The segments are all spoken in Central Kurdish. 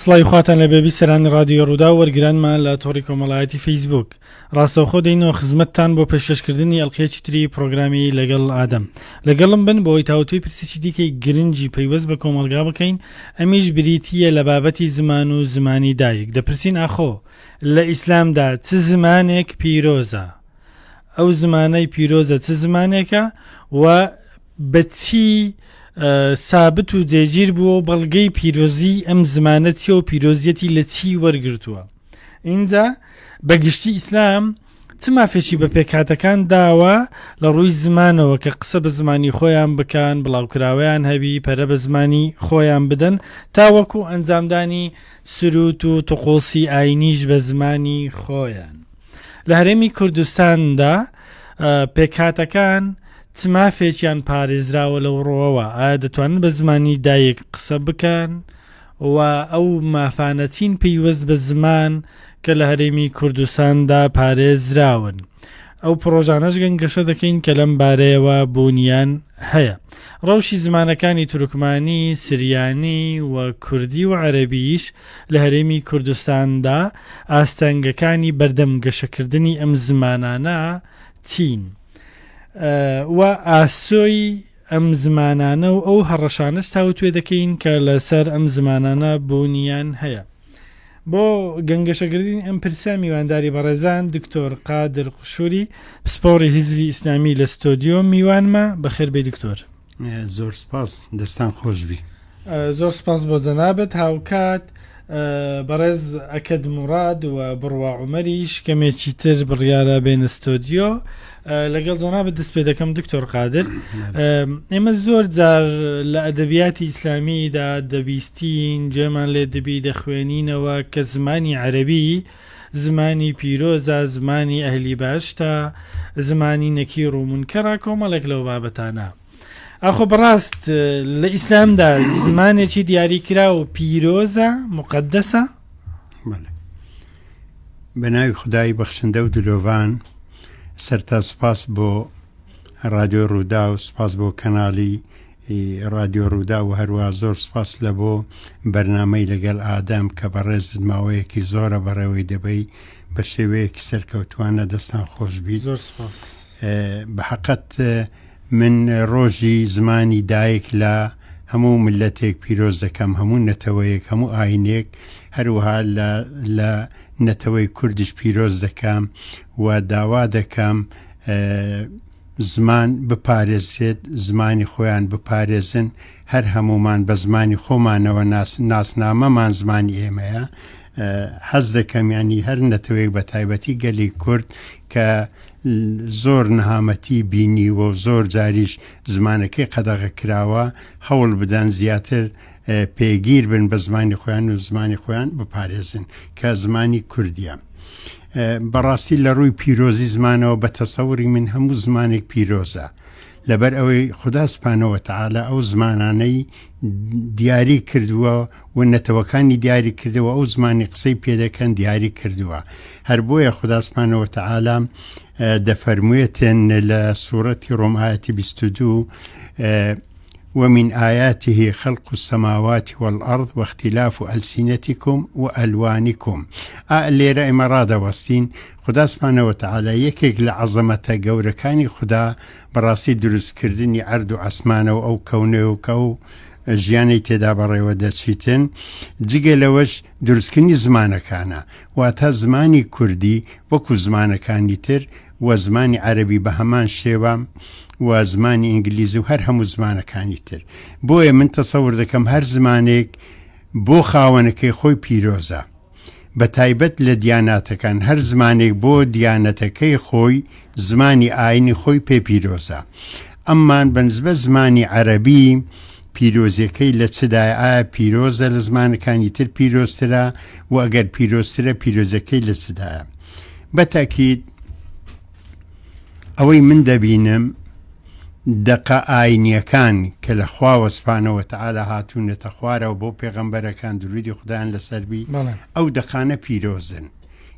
سڵاوی خواتان لێبێ بیسەرانی ڕادیۆی ڕووداو وەرگرانمان لە تۆڕی کۆمەڵایەتی فەیسبووک ڕاستەوخۆ دێینەوە خزمەتتان بۆ پێشکەشکردنی ئەڵقەیەکی تری پڕۆگرامی لەگەڵ ئادەم لەگەڵم بن بۆ ئەوەی تاوتوێی پرسێکی دیکەی گرنگی پەیوەست بە کۆمەڵگا بکەین ئەمیش بریتییە لە بابەتی زمان و زمانی دایک دەپرسین ئاخۆ لە ئیسلامدا چ زمانێک پیرۆزە ئەو زمانەی پیرۆزە چ زمانێکە و بە چی سابت و جێگیر بووە و بەڵگەی پیرۆزی ئەم زمانە چیە و پیرۆزیەتی لە چی وەرگرتووە ئینجا بە گشتی ئیسلام چ مافێکی بە پێکهاتەکان داوە لە ڕووی زمانەوە کە قسە بە زمانی خۆیان بکەن بڵاوکراوەیان هەبی پەرە بە زمانی خۆیان بدەن تا وەکو ئەنجامدانی سروت و تقوسی ئاینیش بە زمانی خۆیان. لە هەرێمی کوردستاندا پێکهاتەکان چ مافێکیان پارێزراوە لەو ڕووەوە؟ ئایا دەتوانن بە زمانی دایک قسە بکەن و ئەو مافانە چین پەیوەست بە زمان کە لە هەرێمی کوردستاندا پارێزراون؟ ئەو پڕۆژانەش گەنگەشە دەکەین کە لەم بارەیەوە بوونیان هەیە. ڕەوشی زمانەکانی تورکمانی، سریانی و کوردی و عەرەبیش لە هەرێمی کوردستاندا ئاستەنگەکانی بەردەم گەشەکردنی ئەم زمانانە چین و ئاسۆی ئەم زمانانە و ئەو هەڕەشانەش تاوتوێ دەکەین کە لەسەر ئەم زمانانە بوونیان هەیە. بۆ گەنگەشەکردنی ئەم پرسە میوانداری بەڕێزان دکتۆر قادر قشوری پسپۆڕی هزری ئیسلامی لە ستۆدیۆ میوانمە، بەخێر بێی دکتۆر. زۆر سپاس دەستان خۆش بی. زۆر سپاس بۆ جەنابت هاوکات بەڕێز ئەکەد موڕاد و بڕوا عومەریش کەمێکی تر بڕیارە بێنە ستۆدیۆ لەگەڵ جەنابت دەست پێ دەکەم دکتۆر قادر ئێمە زۆر جار لە ئەدەبیاتی ئیسلامیدا دەبیستین گوێمان لێ دەبی دەخوێنینەوە کە زمانی عەرەبی زمانی پیرۆزە زمانی ئەهلی بەهەشتە زمانی نەکیر و مونکەرە کۆمەڵێک لەو بابەتانە ئاخۆ بەڕاست لە ئیسلامدا زمانێکی دیاریکراو پیرۆزە مقدسە؟ بەڵێ. بە ناوی خودای بەخشندە و دلۆڤان سەرتا سپاس بۆ ڕادیۆ ڕوودا و سپاس بۆ کەناڵی ڕادیۆ ڕوودا و هەروە زۆر سپاس لە بۆ بەرنمەی لەگەڵ ئادەم کە بەڕێزت ماوەیەکی زۆرە بەڕێوەی دەبەی بە شێوەیەکی سەرکەوتوانە دەستان خۆش بیت زۆر سپاس بە حقت من ڕۆژی زمانی دایک لە هەموو میللەتێک پیرۆز دەکەم، هەموو نەتەوەیەک، هەموو ئاینێک، هەروەها لە لە نەتەوەی کوردیش پیرۆز دەکەم و داوا دەکەم زمان بپارێزرێت، زمانی خۆیان بپارێزن، هەر هەموومان بە زمانی خۆمانەوە ناس ناسنامەمان زمانی ئێمەیە، حەز دەکەم یانی هەر نەتەوەیەک بە تایبەتی گەلی کورد کە زۆر نەهامەتی بینیوە و زۆر جاریش زمانەکەی قەدەغە کراوە، هەوڵ بدەن زیاتر پێگیر بن بە زمانی خۆیان و زمانی خۆیان بپارێزن کە زمانی کوردیە. بەڕاستی لە ڕووی پیرۆزی زمانەوە بە تەسەوری من هەموو زمانێک پیرۆزە. لەبەر ئەوەی خودا سبحانە وتعالی ئەو زمانانەی دیاری کردووە و نەتەوەکانی دیاری کردەوە ئەو زمانی قسەی پێدەکەن دیاری کردووە هەر بۆیە خودا سبحانە وتعالی دەفەرموێتن لە سوورەتی ڕۆم ئاەتی 22 ومن آياته خلق السماوات والأرض واختلاف ألسنتكم وألوانكم ئا لێرە ئێمە ڕادەوەستین خودا سبحانە وتعالی یەکێک لە عەزەمەتە گەورەکانی خودا بەڕاستی دروستکردنی عەرد و عەسمانە و ئەو کەونەیە و کە ئەو ژیانەی تێدا بەڕێوە دەچیتن جگە لەوەش دروستکردنی زمانەکانە واتە زمانی کوردی وەکو زمانەکانی تر و زمانی عەرەبی بە هەمان شێوە و زمانی ئینگلیزی و هەر هەموو زمانەکانی تر بۆیە من تەسەور دەکەم هەر زمانێک بۆ خاوەنەکەی خۆی پیرۆزە بە تایبەت لە دیاناتەکان هەر زمانێک بۆ دیانەتەکەی خۆی زمانی ئاینی خۆی پێ پیرۆزە ئەممان بە نسبەت زمانی عەرەبی پیرۆزیەکەی لە چدایە ئایا پیرۆزە لە زمانەکانی تر پیرۆزترە و ئەگەر پیرۆزترە پیرۆزەکەی لە چدایە بە تاکید ئەوەی من دەبینم دەقە ئاینیەکان کە لە خواوە سبحانە وتعالی هاتوونەتە خوارەوە بۆ پێغەمبەرەکان درودی خودایان لەسەر بی ئەو دەقانە پیرۆزن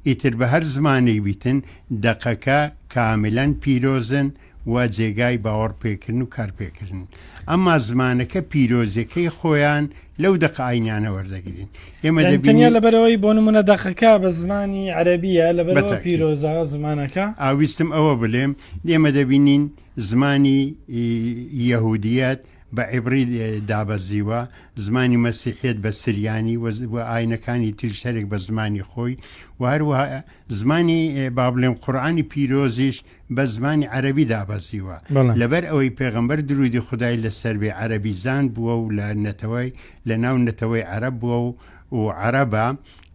ئیتر بە هەر زمانێک بیتن دەقەکە کاملەن پیرۆزن و جێگای باوەڕ پێکردن و کارپێکردن ئەمما زمانەکە پیرۆزیەکەی خۆیان لەو دەقە ئاینیانە وەردەگرین ئێمە یانی تەنیا دەبینین لەبەرئەوەی بۆ نمونە دەقەکە بە زمانی عەرەبیە لەبەرئەوە بەتەئکید. پیرۆزە زمانەکە. ئا ویستم ئەوە بلێم ئێمە دەبینین زمانی یەهودیەت بە عیبڕی دابەزیوە، زمانی مەسیحیەت بە سریانی و ئاینەکانی تریش هەرێک بە زمانی خۆی و هەروەها زمانی با بڵێم قورئانی پیرۆزیش بە زمانی عەرەبی دابەزیوە. لەبەر ئەوەی پێغەمبەر درودی خودای لەسەر بێ عەرەبی زان بووە و لە نەتەوەی لە ناو نەتەوەی عەرەب بووە و و عەرەبە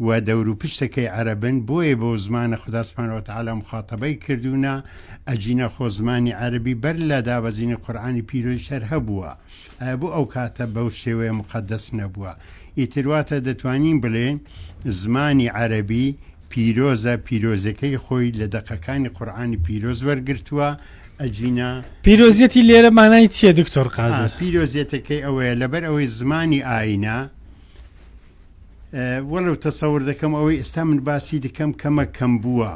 و دەوروپشتەکەی عەرەبن بۆیە بەو زمانە خودا سبحانە وتعالی موخاتەبەی کردوونە، ئەگینا خۆ زمانی عەرەبی بەر لە دابەزینی قورئانی پیرۆزیش هەر هەبووە، ئایا بۆ ئەو کاتە بەو شێوەیە موقەدەس نەبووە؟ ئیتر واتە دەتوانین بڵێین زمانی عەرەبی پیرۆزە، پیرۆزیەکەی خۆی لە دەقەکانی قورئانی پیرۆز وەرگرتووە، ئەگینا. پیرۆزیەتی لێرە مانای چیە دکتۆر قادر؟ پیرۆزیەتەکەی ئەوەیە لەبەر ئەوەی زمانی ئاینە، وەلو تەسەور دەکەم ئەوەی ئێستا من باسی دەکەم کەمە کەم بووە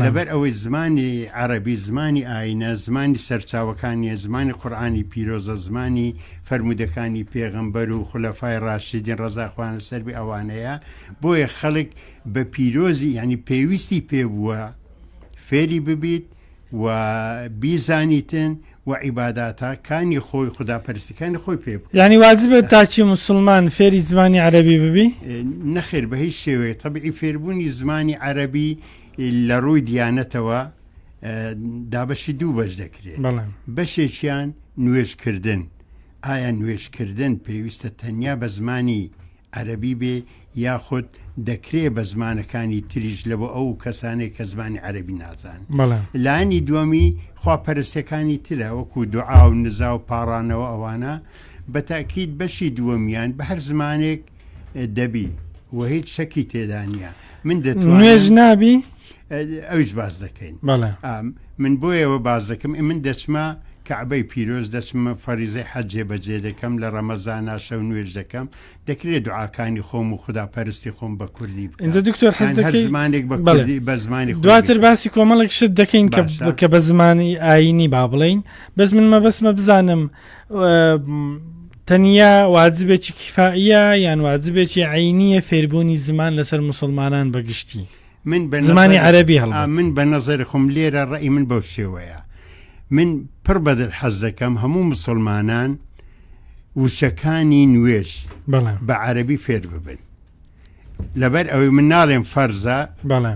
لەبەر ئەوەی زمانی عەربی زمانی ئاینە زمانی سەرچاوەکانیە زمانی قورآانی پیرۆزە زمانی فەرمودەکانی پێغەمبەر و خولەفای ڕاشدین ڕەزاخوانە سەربی ئەوانەیە بۆیە خەڵک بە پیرۆزی ینی پێویستی پێبووە فێری ببیت و بیزانیتن و عیباداتە کانی خۆی خودا پەرستیکانی خۆی پێ بکات. یانی واجبە تاکی موسڵمان فێری زمانی عەرەبی ببی؟ نەخێر بە هیچ شێوەیەک تەبعی فێربوونی زمانی عەرەبی لە ڕووی دیانەتەوە دابەشی دوو بەش دەکرێت بەڵێ. بەشێکیان نوێژکردن ئایا نوێژکردن پێویستە تەنیا بە زمانی عەرەبی بێ یاخود دەکرێ بە زمانەکانی تریش لە بۆ ئەو کەسانەی کە زمانی عەرەبی نازانن. بەڵێ. لایەنی دووەمی خواپەرستیەکانی ترە وەکو دوعا و نزا و پاڕانەوە ئەوانە بە تەئکید بەشی دووەمیان بە هەر زمانێک دەبی و هیچ شەکی تێدا نییە. من دەتوانم نوێژ نابی؟ ئەویش باس دەکەین. بەڵێ. من بۆیەوە باس دەکەم من دەچمە کەعبەی پیرۆز دەچمە فەریزەی حەج جێبەجێ دەکەم لە ڕەمەزانا شەو نوێژ دەکەم دەکرێت دوعاکانی خۆم و خودا پەرستی خۆم بە کوردی بکەم ئینجا دکتۆر حەز یان هەر دەکەی زمانێک بە بەڵێ کوردی بە زمانی خۆی دواتر بکەم باسی کۆمەڵێک شت دەکەین کە باشە کە بە زمانی ئایینی با بڵێین بەس من مەبەستمە بزانم تەنیا واجبێکی کیفائیە یان واجبێکی عەینیە فێربوونی زمان لەسەر موسڵمانان بە گشتی؟ من بە زمانی نەزەری عەرەبی ئا هەڵبەت. من بە نەزەری خۆم لێرە ڕەئی من بەو شێوەیە من پڕ بەدل حەز دەکەم هەموو موسڵمانان وشەکانی نوێژ بەڵێ. بە عەرەبی فێر ببن لەبەر ئەوەی من ناڵێم فەرزە بەڵێ.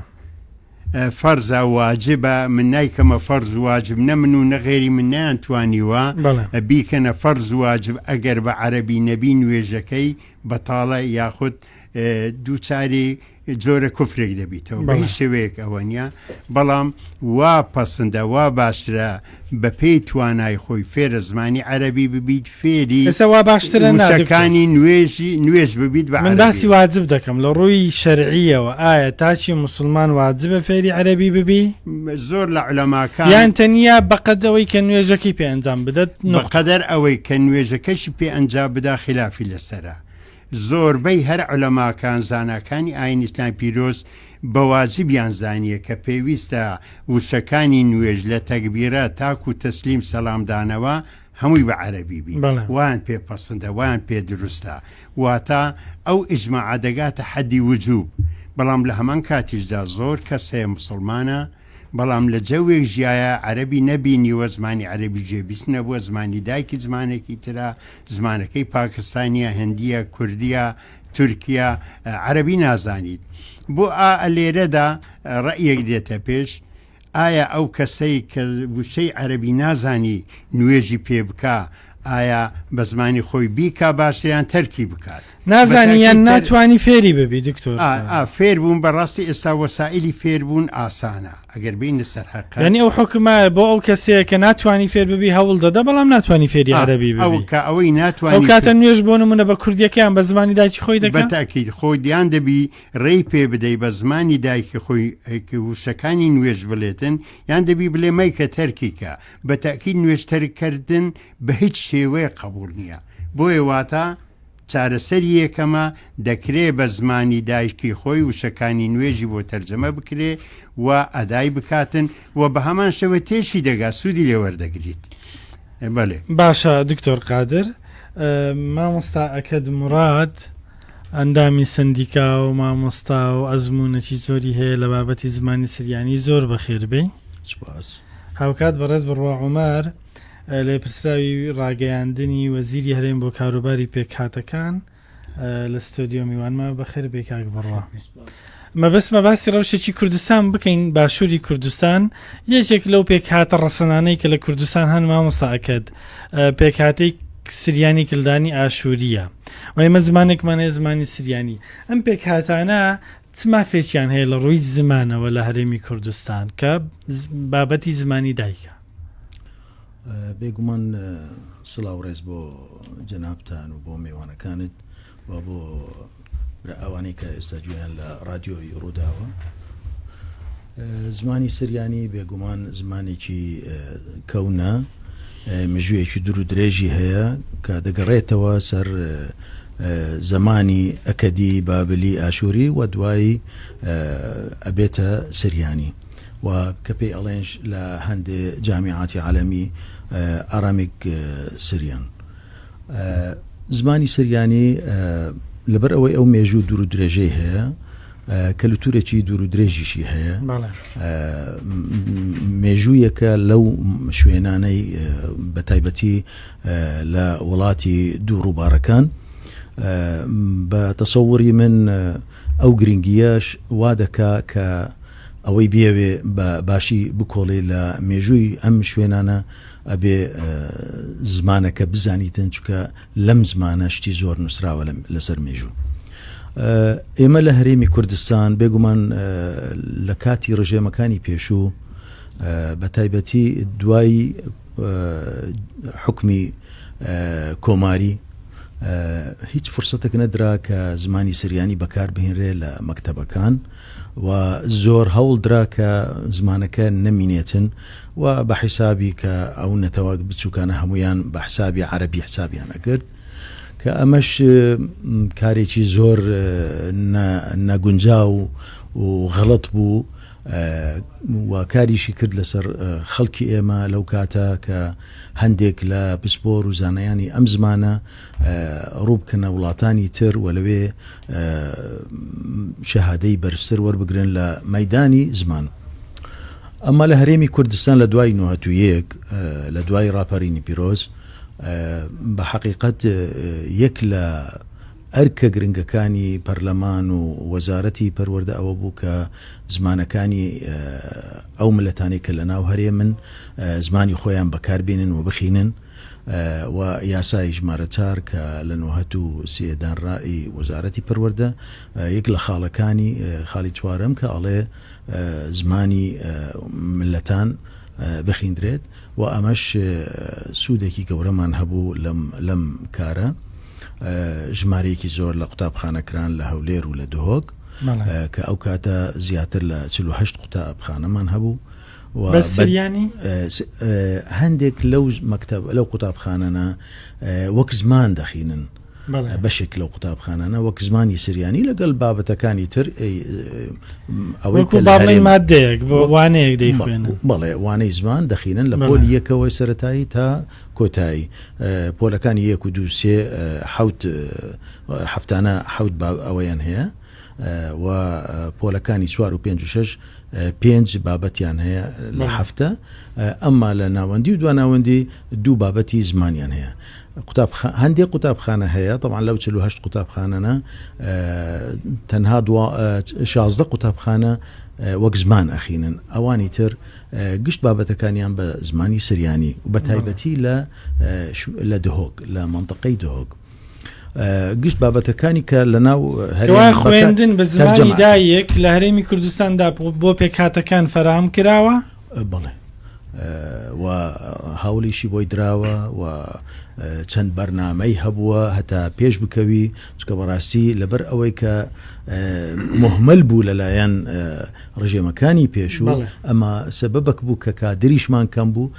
فەرزە واجبە من نایکەمە فەرز واجب نە من و نە غێری من نەیان توانیوە بەڵێ. بیکەنە فەرز واجب ئەگەر بە عەرەبی نەبی نوێژەکەی بەتاڵە یاخود دووچاری جۆرە کوفرێک دەبیتەوە بە هیچ شێوەیەک ئەوە نییە بەڵام وا پەسندە وا باشترە بە پێی توانای خۆی فێرە زمانی عەربی ببیت فێری ئێستا وا باشترە وشەکانی نوێژی نوێژ ببیت بە من باسی واجب دەکەم لە ڕووی شەرعیەوە ئایا تاکی موسڵمان واجبە فێری عەربی ببی زۆر لە عولەماکان یان تەنیا بەقەد ئەوەی کە نوێژەکەی پێ ئەنجام بدات بەقەدەر ئەوەی کە نوێژەکەشی پێ ئەنجام بدا خلافی لەسەرە زۆربەی هەرە عولەماکان، زاناکانی ئایینی ئیسلامی پیرۆز بە واجبیان زانییە کە پێویستە وشەکانی نوێژ لە تەکبیرە تاکو تەسلیم سەلام دانەوە هەمووی بە عەرەبی بی وایان پێ پەسندە وایان پێ دروستە واتە ئەو ئیجماعە دەگاتە حەدی وجوب بەڵام لە هەمان کاتیشدا زۆر کەس هەیە موسڵمانە بەڵام لە جەوێک ژیایە عەرەبی نەبینیوە زمانی عەرەبی جێبیست نەبووە زمانی دایکی زمانێکی ترە زمانەکەی پاکستانیە هندیە کوردیە تورکیە عەرەبی نازانیت بۆ ئا لێرەدا ڕەئیەک دێتە پێش ئایا ئەو کەسەی کە وشەی عەرەبی نازانی نوێژی پێ بکا ئایا بە زمانی خۆی بیکا باشترە یان تەرکی بکات؟ نازانی یان ناتوانی فێری ببی دکتۆر؟ ئا فێر بوون بەڕاستی ئێستا وەسائیلی فێربوون ئاسانە ئەگەر بینە سەر حەقە. یانی ئەو حوکمە بۆ ئەو کەسەیە کە ناتوانی فێر ببی هەوڵ دەدە بەڵام ناتوانی فێری عەرەبی ببی. ئەو کە ئەوەی ناتوانی ئەو کاتە نوێژ بۆ نمونە بە کوردیەکە یان بە زمانی دایکی خۆی دەکا؟ بە تەئکید خۆی یان دەبی ڕێی پێ بدەی بە زمانی دایکی خۆی وشەکانی نوێژ بڵێتن یان دەبی بلێ مەیکە تەرکی کە. بە تەئکید نوێژ تەرک کردن بە هیچ شێوەیەک قەبوڵ نیە بۆیە واتە. چارەسەری یەکەمە، دەکرێ بە زمانی دایکی خۆی وشەکانی نوێژی بۆ تەرجەمە بکرێ و ئەدای بکاتن و بە هەمان شێوە تێشی دەگا سوودی لێ وەردەگریت. بەلێ. باشە دکتۆر قادر، مامۆستا ئەکەد موراد ئەندامی سەندیکا و مامۆستا و ئەزموونێکی زۆری هەیە لە بابەتی زمانی سریانی زۆر بەخێر بێی. سوپاس. هاوکات بەڕێز بڕوا عومەر لێپرسراوی ڕاگەیاندنی وەزیری هەرێم بۆ کاروباری پێکهاتەکان لە ستۆدیۆ میوانمە بەخێر بێی کاک بڕوا. مەبەستمە باسی ڕەوشێکی کوردستان بکەین باشووری کوردستان یەکێک لەو پێکهاتە ڕەسەنانەی کە لە کوردستان هەن مامۆستا ئەکەد پێکهاتەی سریانی کلدانی ئاشووریە و ئێمە زمانێکمان هەیە زمانی سریانی ئەم پێکهاتانە چ مافێکیان هەیە لە ڕووی زمانەوە لە هەرێمی کوردستان کە بابەتی زمانی دایکە؟ بێگومان سڵاو ڕێز بۆ جەنابتان و بۆ مێوانەکانت و بۆ برا ئەوانەی کە ئێستا گوێیان لە ڕادیۆی ڕووداوە. زمانی سریانی بێگومان زمانێکی کەونە، مێژوویەکی دوور و درێژی هەیە کە دەگەڕێتەوە سەر زمانی ئەکەدی، بابلی، ئاشووری و دوایی ئەبێتە سریانی و کە پێی ئەڵێنش لە هەندێ جامیعاتی عالەمی ئارامیک سریان. زمانی سریانی لەبەر ئەوەی ئەو مێژوو دوور و درێژەی هەیە کەلتورێکی دوور و درێژیشی هەیە مێژوویەکە لەو شوێنانەی بە تایبەتی لە وڵاتی دوو ڕووبارەکان بە تەسەوری من ئەو گرنگیەش وا دەکا کە ئەوەی بیەوێ بە باشی بکۆڵێ لە مێژووی ئەم شوێنانە ئەبێ زمانەکە بزانیتن چونکە لەم زمانە شتی زۆر نووسراوە لەسەر مێژوو. ئێمە لە هەرێمی کوردستان بێگومان لە کاتی ڕژێمەکانی پێشوو بە تایبەتی دوای حکمی کۆماری هیچ فرسەتێک نەدرا کە زمانی سریانی بەکار بهێنرێ لە مەکتەبەکان و زۆر هەوڵ درا کە زمانەکە نەمینێتن و بە حیسابی کە ئەو نەتەوە بچووکانە هەمویان بە حسابی عەربی حسابیان ئەکرد کە ئەمەش کارێکی زۆر نەگونجاو و غەڵەت بوو و کاریشی کرد لەسەر خەڵکی ئێمە لەو کاتە کە هەندێک لە پسپۆر و زانایانی ئەم زمانە ڕووبکەنە وڵاتانی تر و لەوێ شەهادەی بەرزتر وەربگرن لە مەدانی زمان. ئەمە لە هەرێمی کوردستان لە دوای 91 لە دوای ڕاپەرینی پیرۆز بە حەقیقەت یەک لە ئەرکە گرنگەکانی پەرلەمان و وەزارەتی پەروەردە ئەوە بوو کە زمانەکانی ئەو ملەتانەی کە لە ناو هەرێمن زمانی خۆیان بەکار بێنن و بخینن و یاسای ژمارە چار کە لە 93 دانرا ئی وەزارەتی پەروەردە یەک لە خاڵەکانی خاڵی چوارەم کە ئەڵێ زمانی ملەتان بخیندرێت و ئەمەش سوودێکی گەورەمان هەبوو لەم لەم کارە. ژمارەیەکی زۆر لە قوتابخانە کران لە هەولێر و لە دهۆک کە ئەو کاتە زیاتر لە 48 قوتابخانەمان هەبوو سریانی هەندێک لەو مەکتب لەو قوتابخانانە وەک زمان دەخینن بەشێک لەو قوتابخانانە وەک زمانی سریانی لەگەڵ بابەتەکانی تر ئەوەی باڵی مادەیەک بۆ وانەیەک دەیخوێنن بەڵێ وانەی زمان دەخینن لە پۆلی یەکەوەی سەتایی تا کۆتایی پۆلەکانی یەک و دوو سێ حەوت هەفتانە حەوت باب ئەوەیان هەیە و پۆلەکانی چوار و پێنج و شەش پێنج بابەتیان هەیە لە هەفتە ئەمما لە ناوەندی و دواناوەندی دوو بابەتی زمانیان هەیە قوتاب هەندێک قوتابخانە هەیە طبعا لەو 48 قوتابخانەە تەنها 16 قوتابخانە وەک زمان ئەخینن ئەوانی تر گشت بابەتەکانیان بە زمانی سریانی و بە تایبەتی لە لە دهۆک لە مەنتەقەی دهۆک گشت بابەتەکانی کە لە ناو هەرێم خوێندن بە زمانی دایک لە هەرێمی کوردستاندا بۆ پێکهاتەکان فەراهەم کراوە؟ بەڵێ و هەوڵیشی بۆی دراوە و. چەند بەرنامەی هەبووە هەتا پێش بکەوی چکە بەڕاستی لەبەر ئەوەی کە مهمل بوو لەلایەن ڕژێمەکانی پێشوو ئەمە سەبەبەک بوو کە کادریشمان کەم بوو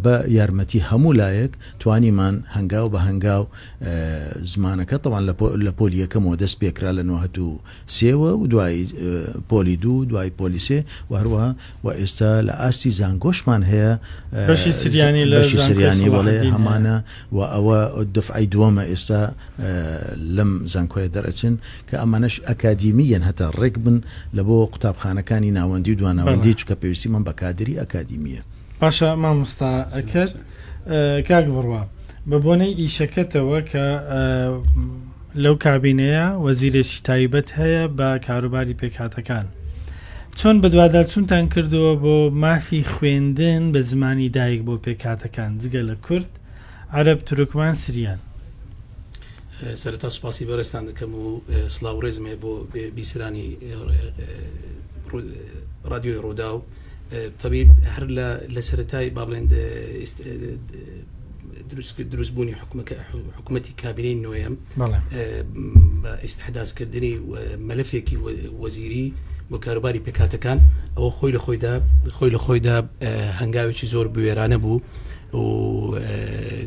بە یارمەتی هەموو لایەک توانیمان هەنگاو بە هەنگاو زمانەکە تەوان لە پۆلی یەکەمەوە دەست پێکرا لە 93 وە و دوای پۆلی دوو دوای پۆلی سێ و هەروەها و ئێستا لە ئاستی زانکۆشمان هەیە بەشی سریانی لە بەشی سریانی بەڵێ هەمانە و ئەوە دفعی دووەمە ئێستا لەم زانکۆیە دەرئەچن کە ئەمانەش ئەکادیمییەن هەتا ڕێک بن لە بۆ قوتابخانەکانی ناوەندی و دواناوەندی چونکە پێویستیمان بە کادری ئەکادیمییە. باشە مامۆستا ئەکەر کاک بڕوا بە بۆنەی ئیشەکەتەوە کە لەو کابینەیە وەزیرێکی تایبەت هەیە بە کاروباری پێکهاتەکان چۆن بەدواداچوونتان کردووە بۆ مافی خوێندن بە زمانی دایک بۆ پێکهاتەکان جگە لە کورد عەرەب، تورکمان، سریان. سەرەتا سوپاسی بەڕێزتان دەکەم و سڵاو و ڕێزم هەیە بۆ بیسەرانی ڕادیۆی ڕووداو. تەبیب هەر لە سەرەتای با بڵێن دروستبوونی حکوومەتی کابینەی نۆیەم بە ئیستحداسکردنی مەلەفێکی وەزیری بۆ کاروباری پێکهاتەکان ئەوە خۆی لە خۆیدا خۆی لە خۆیدا هەنگاوێکی زۆر بوێرانە بوو و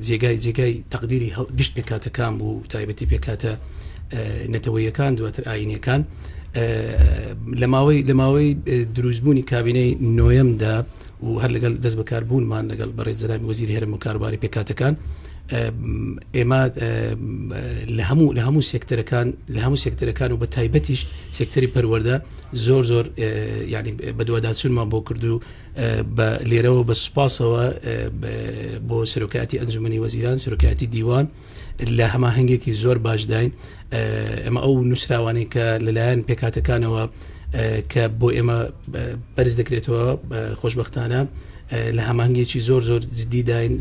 جێگای جێگای تەقدیری گشت پێکهاتەکان بوو تایبەتی پێکهاتە نەتەوەیەکان دواتر ئاینیەکان لە ماوەی لە ماوەی دروستبوونی کابینەی نۆیەمدا و هەر لەگەڵ دەست بەکاربوونمان لەگەڵ بەڕێز جەنابی وەزیری هەرێم و کاروباری پێکهاتەکان ئێمە لە هەموو لە هەموو سێکتەرەکان لە هەموو سێکتەرەکان و بە تایبەتیش سێکتەری پەروەردە زۆر زۆر ینی بەدواداچوونمان بۆ کرد و بە لێرەوە بە سوپاسەوە بۆ سەرۆکایەتی ئەنجومەنی وەزیران سەرۆکایەتی دیوان لە هەماهەنگێکی زۆر باشداین ئەمە ئەو نووسراوانەی کە لەلایەن پێکاتەکانەوە کە بۆ ئێمە بەرز دەکرێتەوە خۆشببختانە لە هەمانگێکی زۆر زۆر جدیداین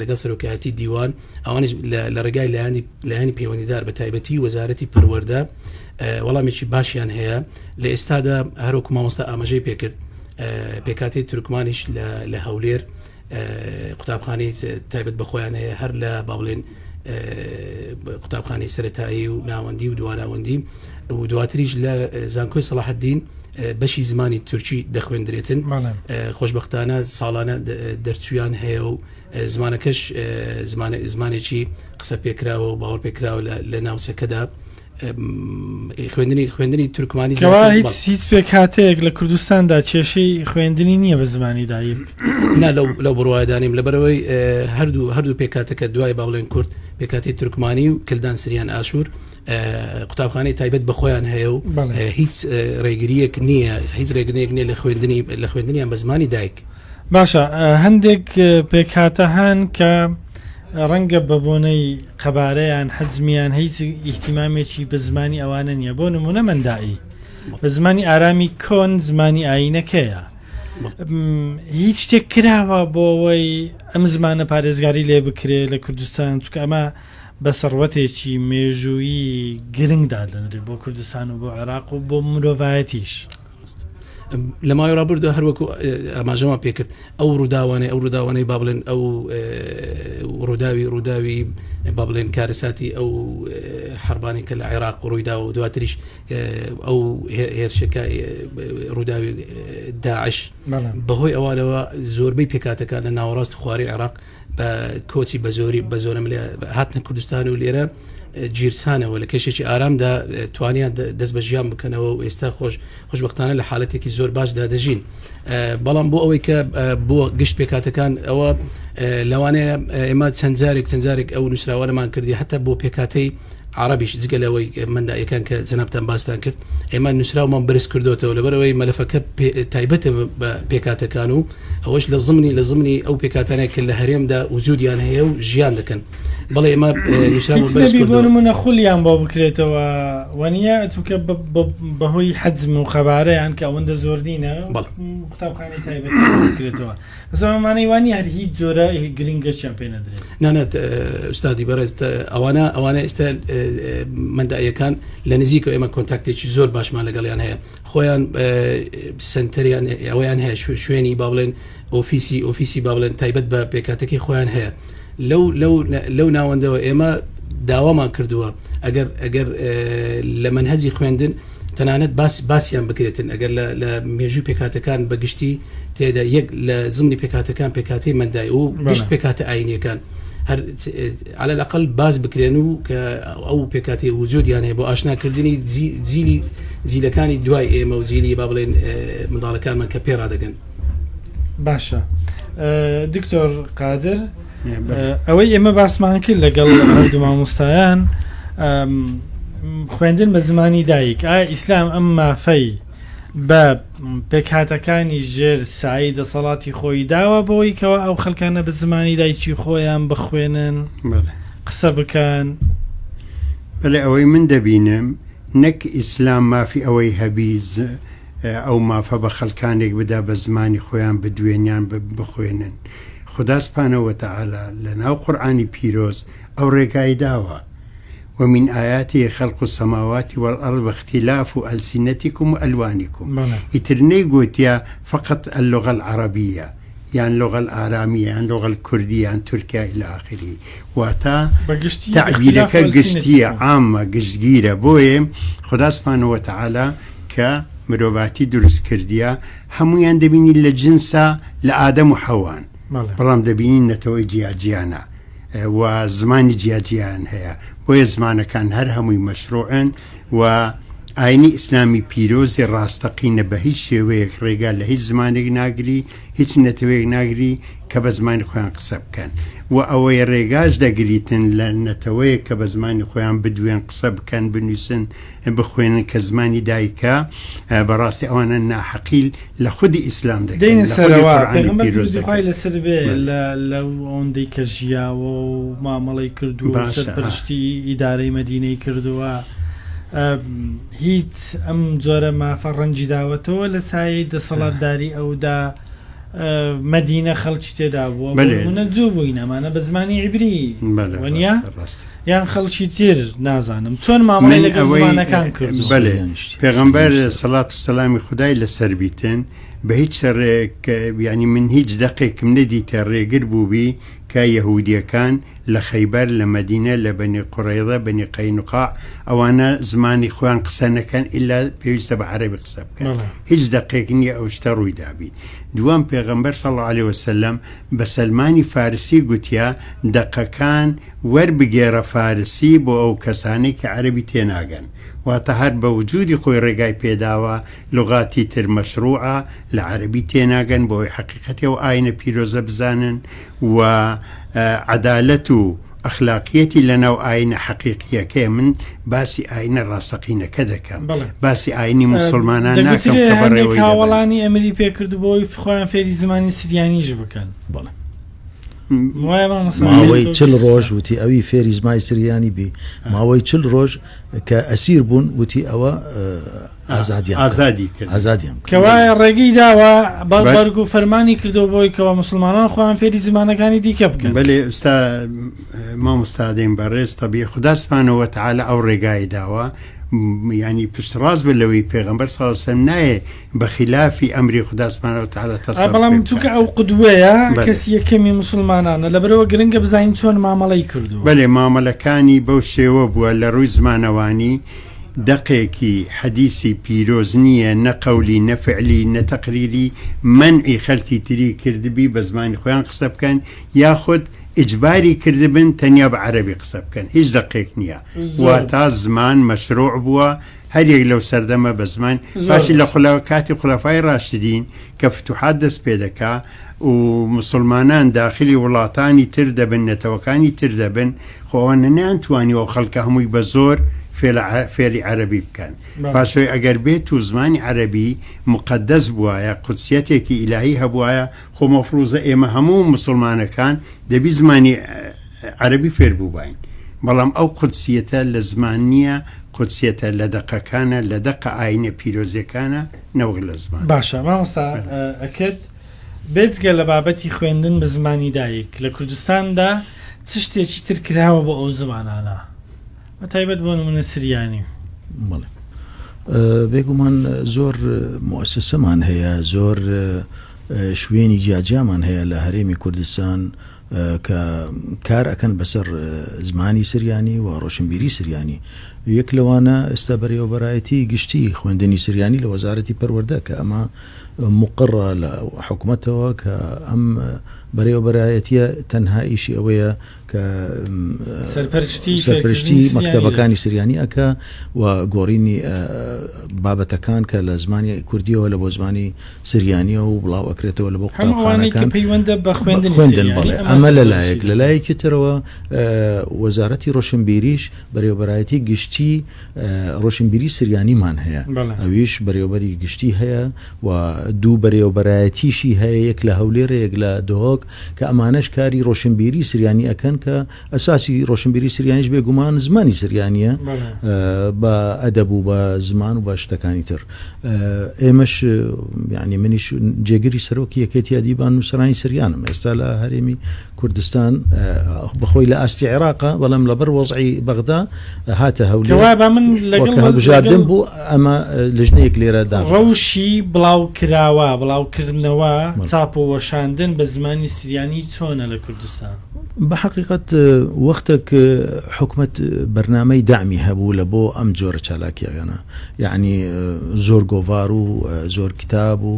لەگەڵ سەرۆکایەتی دیوان ئەوانش لە ڕێگای لایەنی لایەنی پەیوەندیدار بە تایبەتی وەزارەتی پەروەردە وەڵامێکی باشیان هەیە لە ئێستادا هەروەکو مامۆستا ئاماژەی پێکرد پێکاتی تورکمانیش لە هەولێر قوتابخانەی تایبەت بە خۆیان هەیە هەر لە با بڵێن قوتابخانەی سەتایی و ناوەندی و دواناوەندی و دواتریش لە زانکۆی سەڵاحەدین بەشی زمانی تورکی دەخوێندرێتن خۆشببختانە ساڵانە دەرچویان هەیە و زمانەکەش زمانێکی قسە پێکراوە و باوەڕ پێکراوە لە ناوچەکەدا خوێندنی خوێندنی تورکمانی کەوا هیچ هیچ پێکهاتەیەک لە کوردستاندا کێشەی خوێندنی نییە بە زمانی دایک نا لەو لەو بڕوایدانیم لەبەرەوەی هەردوو هەردوو پێکاتەکە دوای با بڵێن کورد پێکاتی تورکمانی و کلدان سریان ئاشوور قوتابخانەی تایبەت بە خۆیان هەیە و هیچ ڕێگریەک نییە هیچ ڕێگرێک نییە لە خوێندنی لە خوێندنیان بە زمانی دایک باشە هەندێک پێکهاتە هەن کە ڕەنگە بە بۆنەی قەبارەیان حەجمیان هیچ ئیهتیمامێکی بە زمانی ئەوانە نییە بۆ نمونە مەندائی بە زمانی ئارامی کۆن زمانی ئاینەکەیە هیچ شتێک کراوە بۆ ئەوەی ئەم زمانە پارێزگاری لێ بکرێ لە کوردستان چونکە ئەمە بە سەروەتێکی مێژوویی گرنگ دادەنرێ بۆ کوردستان و بۆ عێراق و بۆ مرۆڤایەتیش. لە ماوەی ڕابردوو هەروەکو ئاماژەمان پێکرد ئەو ڕووداوانەی ئەو ڕووداوانەی با بڵێن ئەو ڕووداوی ڕووداوی با بڵێن کارەساتی ئەو حربانی کە لە عێراق ڕوویدا و دواتریش ئەو هێرشەکە ڕووداوی داعش بەهۆی ئەوانەوە زۆربەی پێکاتەکان لە ناوەڕاست خواری عێراق بە کۆچی بە زۆری بە زۆرەملێ هاتنە کوردستان و لێرە گیرسانەوە لە کەشێکی ئارامدا توانیان دەست بە ژیان بکەنەوە و ئێستا خۆش خۆشببختانە لە حالەتێکی زۆر باشدا دەژین بەڵام بۆ ئەوەی کە بۆ گشت پێکاتەکان ئەوە لەوانەیە ئێمە چەند جارێک چەند جارێک ئەو نووسراوانەمان کردی حتا بۆ پێکاتەی عربیش جگە لەوەی مندایەکان کە جەنابتان باستان کرد ئێمە نووسراومان بەرز کردوێتەوە لەبەرەوەی مەلەفەکە تایبەتە بە پێکاتەکان و ئەوەش لە زمنی لە زمنی ئەو پێکاتانێک کە لە هەرێمدا وجودیان هەیە و ژیان دەکەن بەڵێ ئێمە نووسراومان بەرز بۆ نمونە خولیان بۆ بکرێتەوە وەنیە چونکە بەهۆی حەجم و قەبارەیان کە ئەوەندە زۆر نینە قوتابخانەی تایبەت بکرێتەوە بەس ئەمە مانای وا نییە هەر هیچ جۆرە گرنگەشیان پێ نەدرێت. نا نا ئوستادی بەڕێز ئەوانە ئەوانە ئێستا مەندائیەکان لە نزیکەوە ئێمە کۆنتاکتێکی زۆر باشمان لەگەڵیان هەیە خۆیان سنتەریان ئەویان هەیە شوێنی با بڵێن ئۆفیسی ئۆفیسی با بڵێن تایبەت بە پێکاتەکەی خۆیان هەیە. لەو لەو لەو ناوەندەوە ئێمە داوامان کردووە ئەگەر ئەگەر لە مەنهەجی خوێندن تەنانەت باس باسیان بکرێتن ئەگەر لە لە مێژووی پێکهاتەکان بە گشتی تێدا یەک لە زمنی پێکهاتەکان پێکهاتەی مەندای و گشت پێکهاتە ئاینیەکان هەر على الأقل باس بکرێن و کە ئەو پێکاتی وجودیان هەیە بۆ ئاشناکردنی جیلی جیلەکانی دوای ئێمە و جیلی با بڵێن منداڵەکانمان کە پێ ڕادەگەن. باشە دکتۆر قادر ئەوەی ئێمە باسمان کرد لەگەڵ هەردوو مامۆستایان خوێندن بە زمانی دایک ئایا ئیسلام ئەم مافەی بە پێکهاتەکانی ژێر سایی دەسەڵاتی خۆی داوە بۆی کەەوە ئەو خەڵکانە بە زمانی دایکی خۆیان بخوێنن قسە بکەن بەێ ئەوەی من دەبینم نەک ئیسلام مافی ئەوەی هەبیز ئەو مافە بە خەلکانێک بدا بە زمانی خۆیان بدوێن یان بخوێنن خودا سبحانە وتعالی لە ناو قورئانی پیرۆز ئەو ڕێگای داوە ومن آیاته خلق السماوات والارض واختلاف السنتکم والوانکم ئیتر نەیگۆتیە فقط اللغە العربیە یان لغە الآرامیە یان لغە الکردیە یان تورکیا الی آخره واتە تەعبیرەکە گشتیە عامە گشتگیرە بۆیە خودا سبحانە وتعالی کە مرۆڤاتی دروست کردیە هەموویان دەبینی لە جنسا لە ئادەم و حەوان بەڵام دەبینین نەتەوەی جیاجیانە و زمانی جیاجیان هەیە بۆیە زمانەکان هەر هەمووی مەشروعن و ئاینی ئیسلامی پیرۆزی ڕاستەقینە بە هیچ شێوەیەک ڕێگا لە هیچ زمانێک ناگری هیچ نەتەوەیەک ناگری کە بە زمانی خۆیان قسە بکەن و ئەوەی ڕێگاش دەگریتن لە نەتەوەیەک کە بە زمانی خۆیان بدوێن قسە بکەن بنووسن بخوێنن کە زمانی دایکە بەڕاستی ئەوانە ناحەقیل لە خودی ئیسلام دەکەن دێینە لە خودی سەرەوە قورئانی پێغەمبەر پیرۆز درودی خوای دەکەن لەسەر بێ بەلێ. لە لەو ئەوەندەی کە ژیاوە و مامەڵەی کردووە و باشە ئا. سەرپەرشتی ئیدارەی مەدینەی کردووە هیچ ئەم جۆرە مافە ڕەنجی داوەتەوە لە سایەی دەسەڵاتداری ئەودا مەدینە خەڵکی تێدا بووە بۆ بەلێ. نموونە جوو بووین ئەمانە بە زمانی عیبری بەلێ وەنیە؟ ڕاستە ڕاستە. یان خەڵکی تر نازانم چۆن مامەڵەی من لەگەڵ ئەوەی زمانەکان کردووە. بەلێ سریانیش پێغەمبەر سریانیش سەڵات و سەلامی خودای لەسەر بیتن بە هیچ ڕێک یانی من هیچ دەقێکم نەدیتە ڕێگر بووبی کە یەهودیەکان لە خەیبەر لە مەدینە لە بەنی قوڕەیضە بەنی قەینوقاع ئەوانە زمانی خۆیان قسە نەکەن ئیلا پێویستە بە عەرەبی قسە بکەن بەڵێ. هیچ دەقێک نییە ئەو شتە ڕووی دابی دووەم پێغەمبەر صلی اللە علیە وسلم بە سەلمانی فارسی گوتیە دەقەکان وەربگێڕە فارسی بۆ ئەو کەسانەی کە عەرەبی تێناگەن واتە هەر بە وجودی خۆی ڕێگای پێداوە لوغاتی تر مەشروعە لە عەرەبی تێناگەن بۆ ئەوەی حەقیقەتی ئەو ئاینە پیرۆزە بزانن و عەدالەت و ئەخلاقیەتی لەناو ئاینە حەقیقیەکەیە من باسی ئاینە ڕاستەقینەکە دەکەم باسی ئاینی موسڵمانان ناکەم دەگوترێ کە هەندێک بەڕێوەی دەبەن. هاوەڵانی ئەمری پێکرد بۆ ئەوەی خۆیان فێری زمانی سریانیش بکەن. بەڵێ. وایە مامۆستا ماوەی چل ڕۆژ وتی ئەوی فێری زمانی سریانی بی ماوەی چل ڕۆژ کە ئەسیر بوون وتی ئەوە ئازادیان ئازادی کرد ئازادیان کرد. کەوایە ڕێگەی داوە بەڵ بەرگ و فەرمانی کردەوە بۆی کەوا موسڵمانان خۆیان فێری زمانەکانی دیکە بکەن. بەلێ ئوستا مامۆستا دەیم بەڕێز تەبیعی خودا سبحانە وتعالی ئەو ڕێگای داوە یعنی پشتڕاست بە لەوەی پێغەمبەر صلی الله علیه وسلم نایێ بە خیلافی ئەمری خودا سبحانە وتعالی تەسەڕوفێ بەڵام بکات. چونکە ئەو قدوەیە بەلێ. کەسی یەکەمی موسڵمانانە لەبەرئەوە گرنگە بزانین چۆن مامەڵەی کردووە. بەلێ مامەلەکانی بەو شێوە بووە لە ڕووی زمانەوانی دەقێکی حەدیسی پیرۆز نییە نە قەولی نە فعلی نە تەقریری مەنعی خەلکی تری کردبی بە زمانی خۆیان قسە بکەن یاخود ئیجباری کردبن تەنیا بە عەرەبی قسە بکەن هیچ دەقێک نییە واتا زمان مەشروع بووە هەر یەک لەو سەردەمە بە زمان پاشی لە خولە کاتی خولەفای ڕاشدین کە فتوحات دەست پێ دەکا و موسڵمانان داخلی وڵاتانی تر دەبن نەتەوەکانی تر دەبن خۆ ئەوانە نەیانتوانی ئەو خەڵکە هەمووی بە زۆر فێری عەرەبی بکەن پاشەوەی ئەگەر بێت و زمانی عەرەبی موقەدەس بوایە قودسیەتێکی ئیلاهی هەبوایە خۆ مەفروزە ئێمە هەموو موسڵمانەکان دەبی زمانی عەرەبی فێر بووباین بەڵام ئەو قودسیەتە لە زمان نییە قودسیەتە لە دەقەکانە لە دەقە ئاینە پیرۆزیەکانە نەوەک لە زمان. باشە مامۆستا ئەکرد بێجگە لە بابەتی خوێندن بە زمانی دایک لە کوردستاندا چ شتێکی تر کراوە بۆ ئەو زمانانە بە تایبەت بۆ نمونە سریانی؟ بەڵێ بێگومان زۆر موئەسەسەمان هەیە زۆر شوێنی جیاجیامان هەیە لە هەرێمی کوردستان. کە کار ئەکەن بەسەر زمانی سریانی و ڕۆشنبیری سریانی یەک لەوانە ئێستا بەرێوەبەرایەتی گشتی خوێندنی سریانی لە وەزارەتی پەروەردە کە ئەمە مقڕە لە حکومەتەوە کە ئەم بەرێوەبەرایەتیە تەنها ئیشی ئەوەیە کە سەرپەرشتی سەرپەرشتی مەکتەبەکانی سریانی ئەکا و گۆڕینی بابەتەکان کە لە زمانی کوردیەوە لە بۆ زمانی سریانیە و بڵاو ئەکرێتەوە لە بۆ قوتابخانەکان پەیوەندە بە خوێندن خوێندن بەڵێ ئەمە لە لایەک لە لایەکی ترەوە وەزارەتی ڕۆشنبیریش بەرێوبەرایەتی گشتی ڕۆشنبیری سریانیمان هەیە ئەویش بەرێوبەری گشتی هەیە و دوو بەرێوبەرایەتیشی هەیە یەک لە هەولێرە یەک لە دهۆک کە ئەمانەش کاری ڕۆشنبیری سریانی ئەکەن کە ئەساسی ڕۆشنبیری سریانیش بێگومان زمانی سریانیە بە ئەدەب و بە زمان و بە شتەکانی تر ئێمەش یعنی منیش جێگری سەرۆکی یەکێتی ئەدیبان نووسەرانی سریانم ئێستا لە هەرێمی کوردستان بەخۆی لە ئاستی عێراقە بەڵام لەبەر وەزعی بەغدا هاتە هەولێر با من لەگەڵ هەڵبژاردن بوو ئەمە لژنەیەک لێرە دا ڕەوشی بڵاوکراوە بڵاوکردنەوە چاپ و وەشاندن بە زمانی سریانی چۆنە لە کوردستان؟ بە حەقیقەت وەختێک حکومەت بەرنامەی دەعمی هەبوو لە بۆ ئەم جۆرە چالاکییانە یعنی زۆر گۆڤار و زۆر کتاب و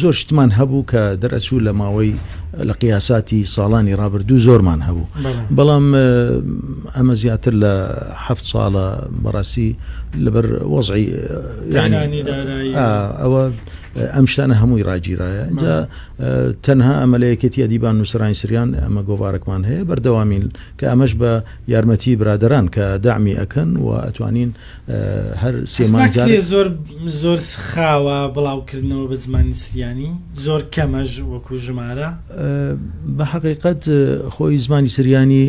زۆر شتمان هەبوو کە دەرئەچوو لە ماوەی لە قیاساتی ساڵانی ڕابردوو زۆرمان هەبوو بەڵام ئەمە زیاتر لە هەفت ساڵە بەڕاستی لەبەر وەزعی ئەوە ئەم شتانە هەمووی ڕاگیرایە جا تەنها ئەمە لە یەکێتی ئەدیبان نووسرانی سریان ئەمە گۆڤارەکمان هەیە بەردەوامین کە ئەمەش بە یارمەتی برادران کە دامی ئەکەن و ئەتوانین هەر سێ مانگ جارێک. ناکرێ زۆر زۆر خاوە بڵاوکردنەوە بە زمانی سریانی زۆر کەمەش وەکو ژمارە. بە حەقیقەت خۆی زمانی سریانی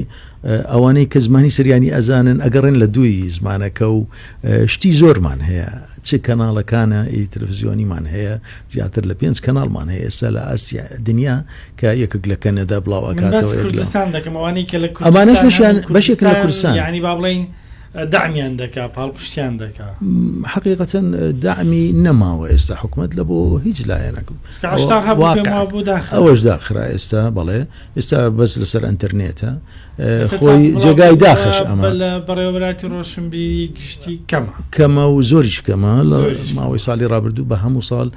ئەوانەی کە زمانی سریانی ئەزانن ئەگەڕێن لە دووی زمانەکە و شتی زۆرمان هەیە چ کەناڵەکانە ئی تەلەفزیۆنیمان هەیە زیاتر لە پێنج کەناڵمان هەیە ئێستا لە ئاستی دنیا کە یەکێک لە کەنەدا بڵاو ئەکاتەوە کوردستان دەکەم ئەوانەی کە لە ئەمانەش بەشیان بەشێکن لە کوردستان یعنی با بڵێین دەعمیان دەکا پاڵپشتیان دەکا. حەقیقەتەن دەعمی نەماوە ئێستا حکومەت لە بۆ هیچ لایەنەک چونکە عەشتار هەبوو پێم وابوو داخرا. ئەوەش داخرا ئێستا بەڵێ ئێستا بەس لەسەر ئەنتەرنێتە خۆی جێگای داخەش ئەمە. لە بەڕێوەبەرایەتی ڕۆشنبیری گشتی کەمە. کەمە و زۆریش کەمە لە ماوەی ساڵی ڕابردوو بە هەموو ساڵ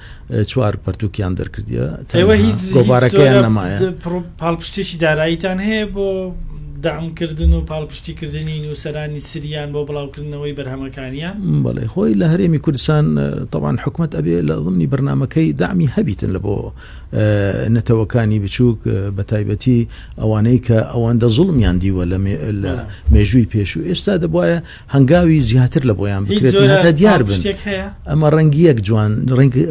چوار پەرتووکیان دەرکردیە ئێوە هیچ گۆڤارەکەیان نەمایە. پاڵپشتێکی داراییتان هەیە بۆ دەعمکردن و پاڵپشتیکردنی نووسەرانی سریان بۆ بڵاوکردنەوەی بەرهەمەکانیان؟ بەڵێ خۆی لە هەرێمی کوردستان تەبعەن حکومەت ئەبێ لە ضمنی بەرنامەکەی دەعمی هەبیتن لە بۆ نەتەوەکانی بچووک بە تایبەتی ئەوانەی کە ئەوەندە زوڵمیان دیوە لە مێژووی پێشوو ئێستا دەبوایە هەنگاوی زیاتر لە بۆیان بکرێت هەتا دیار بن ئەمە ڕەنگیەک جوان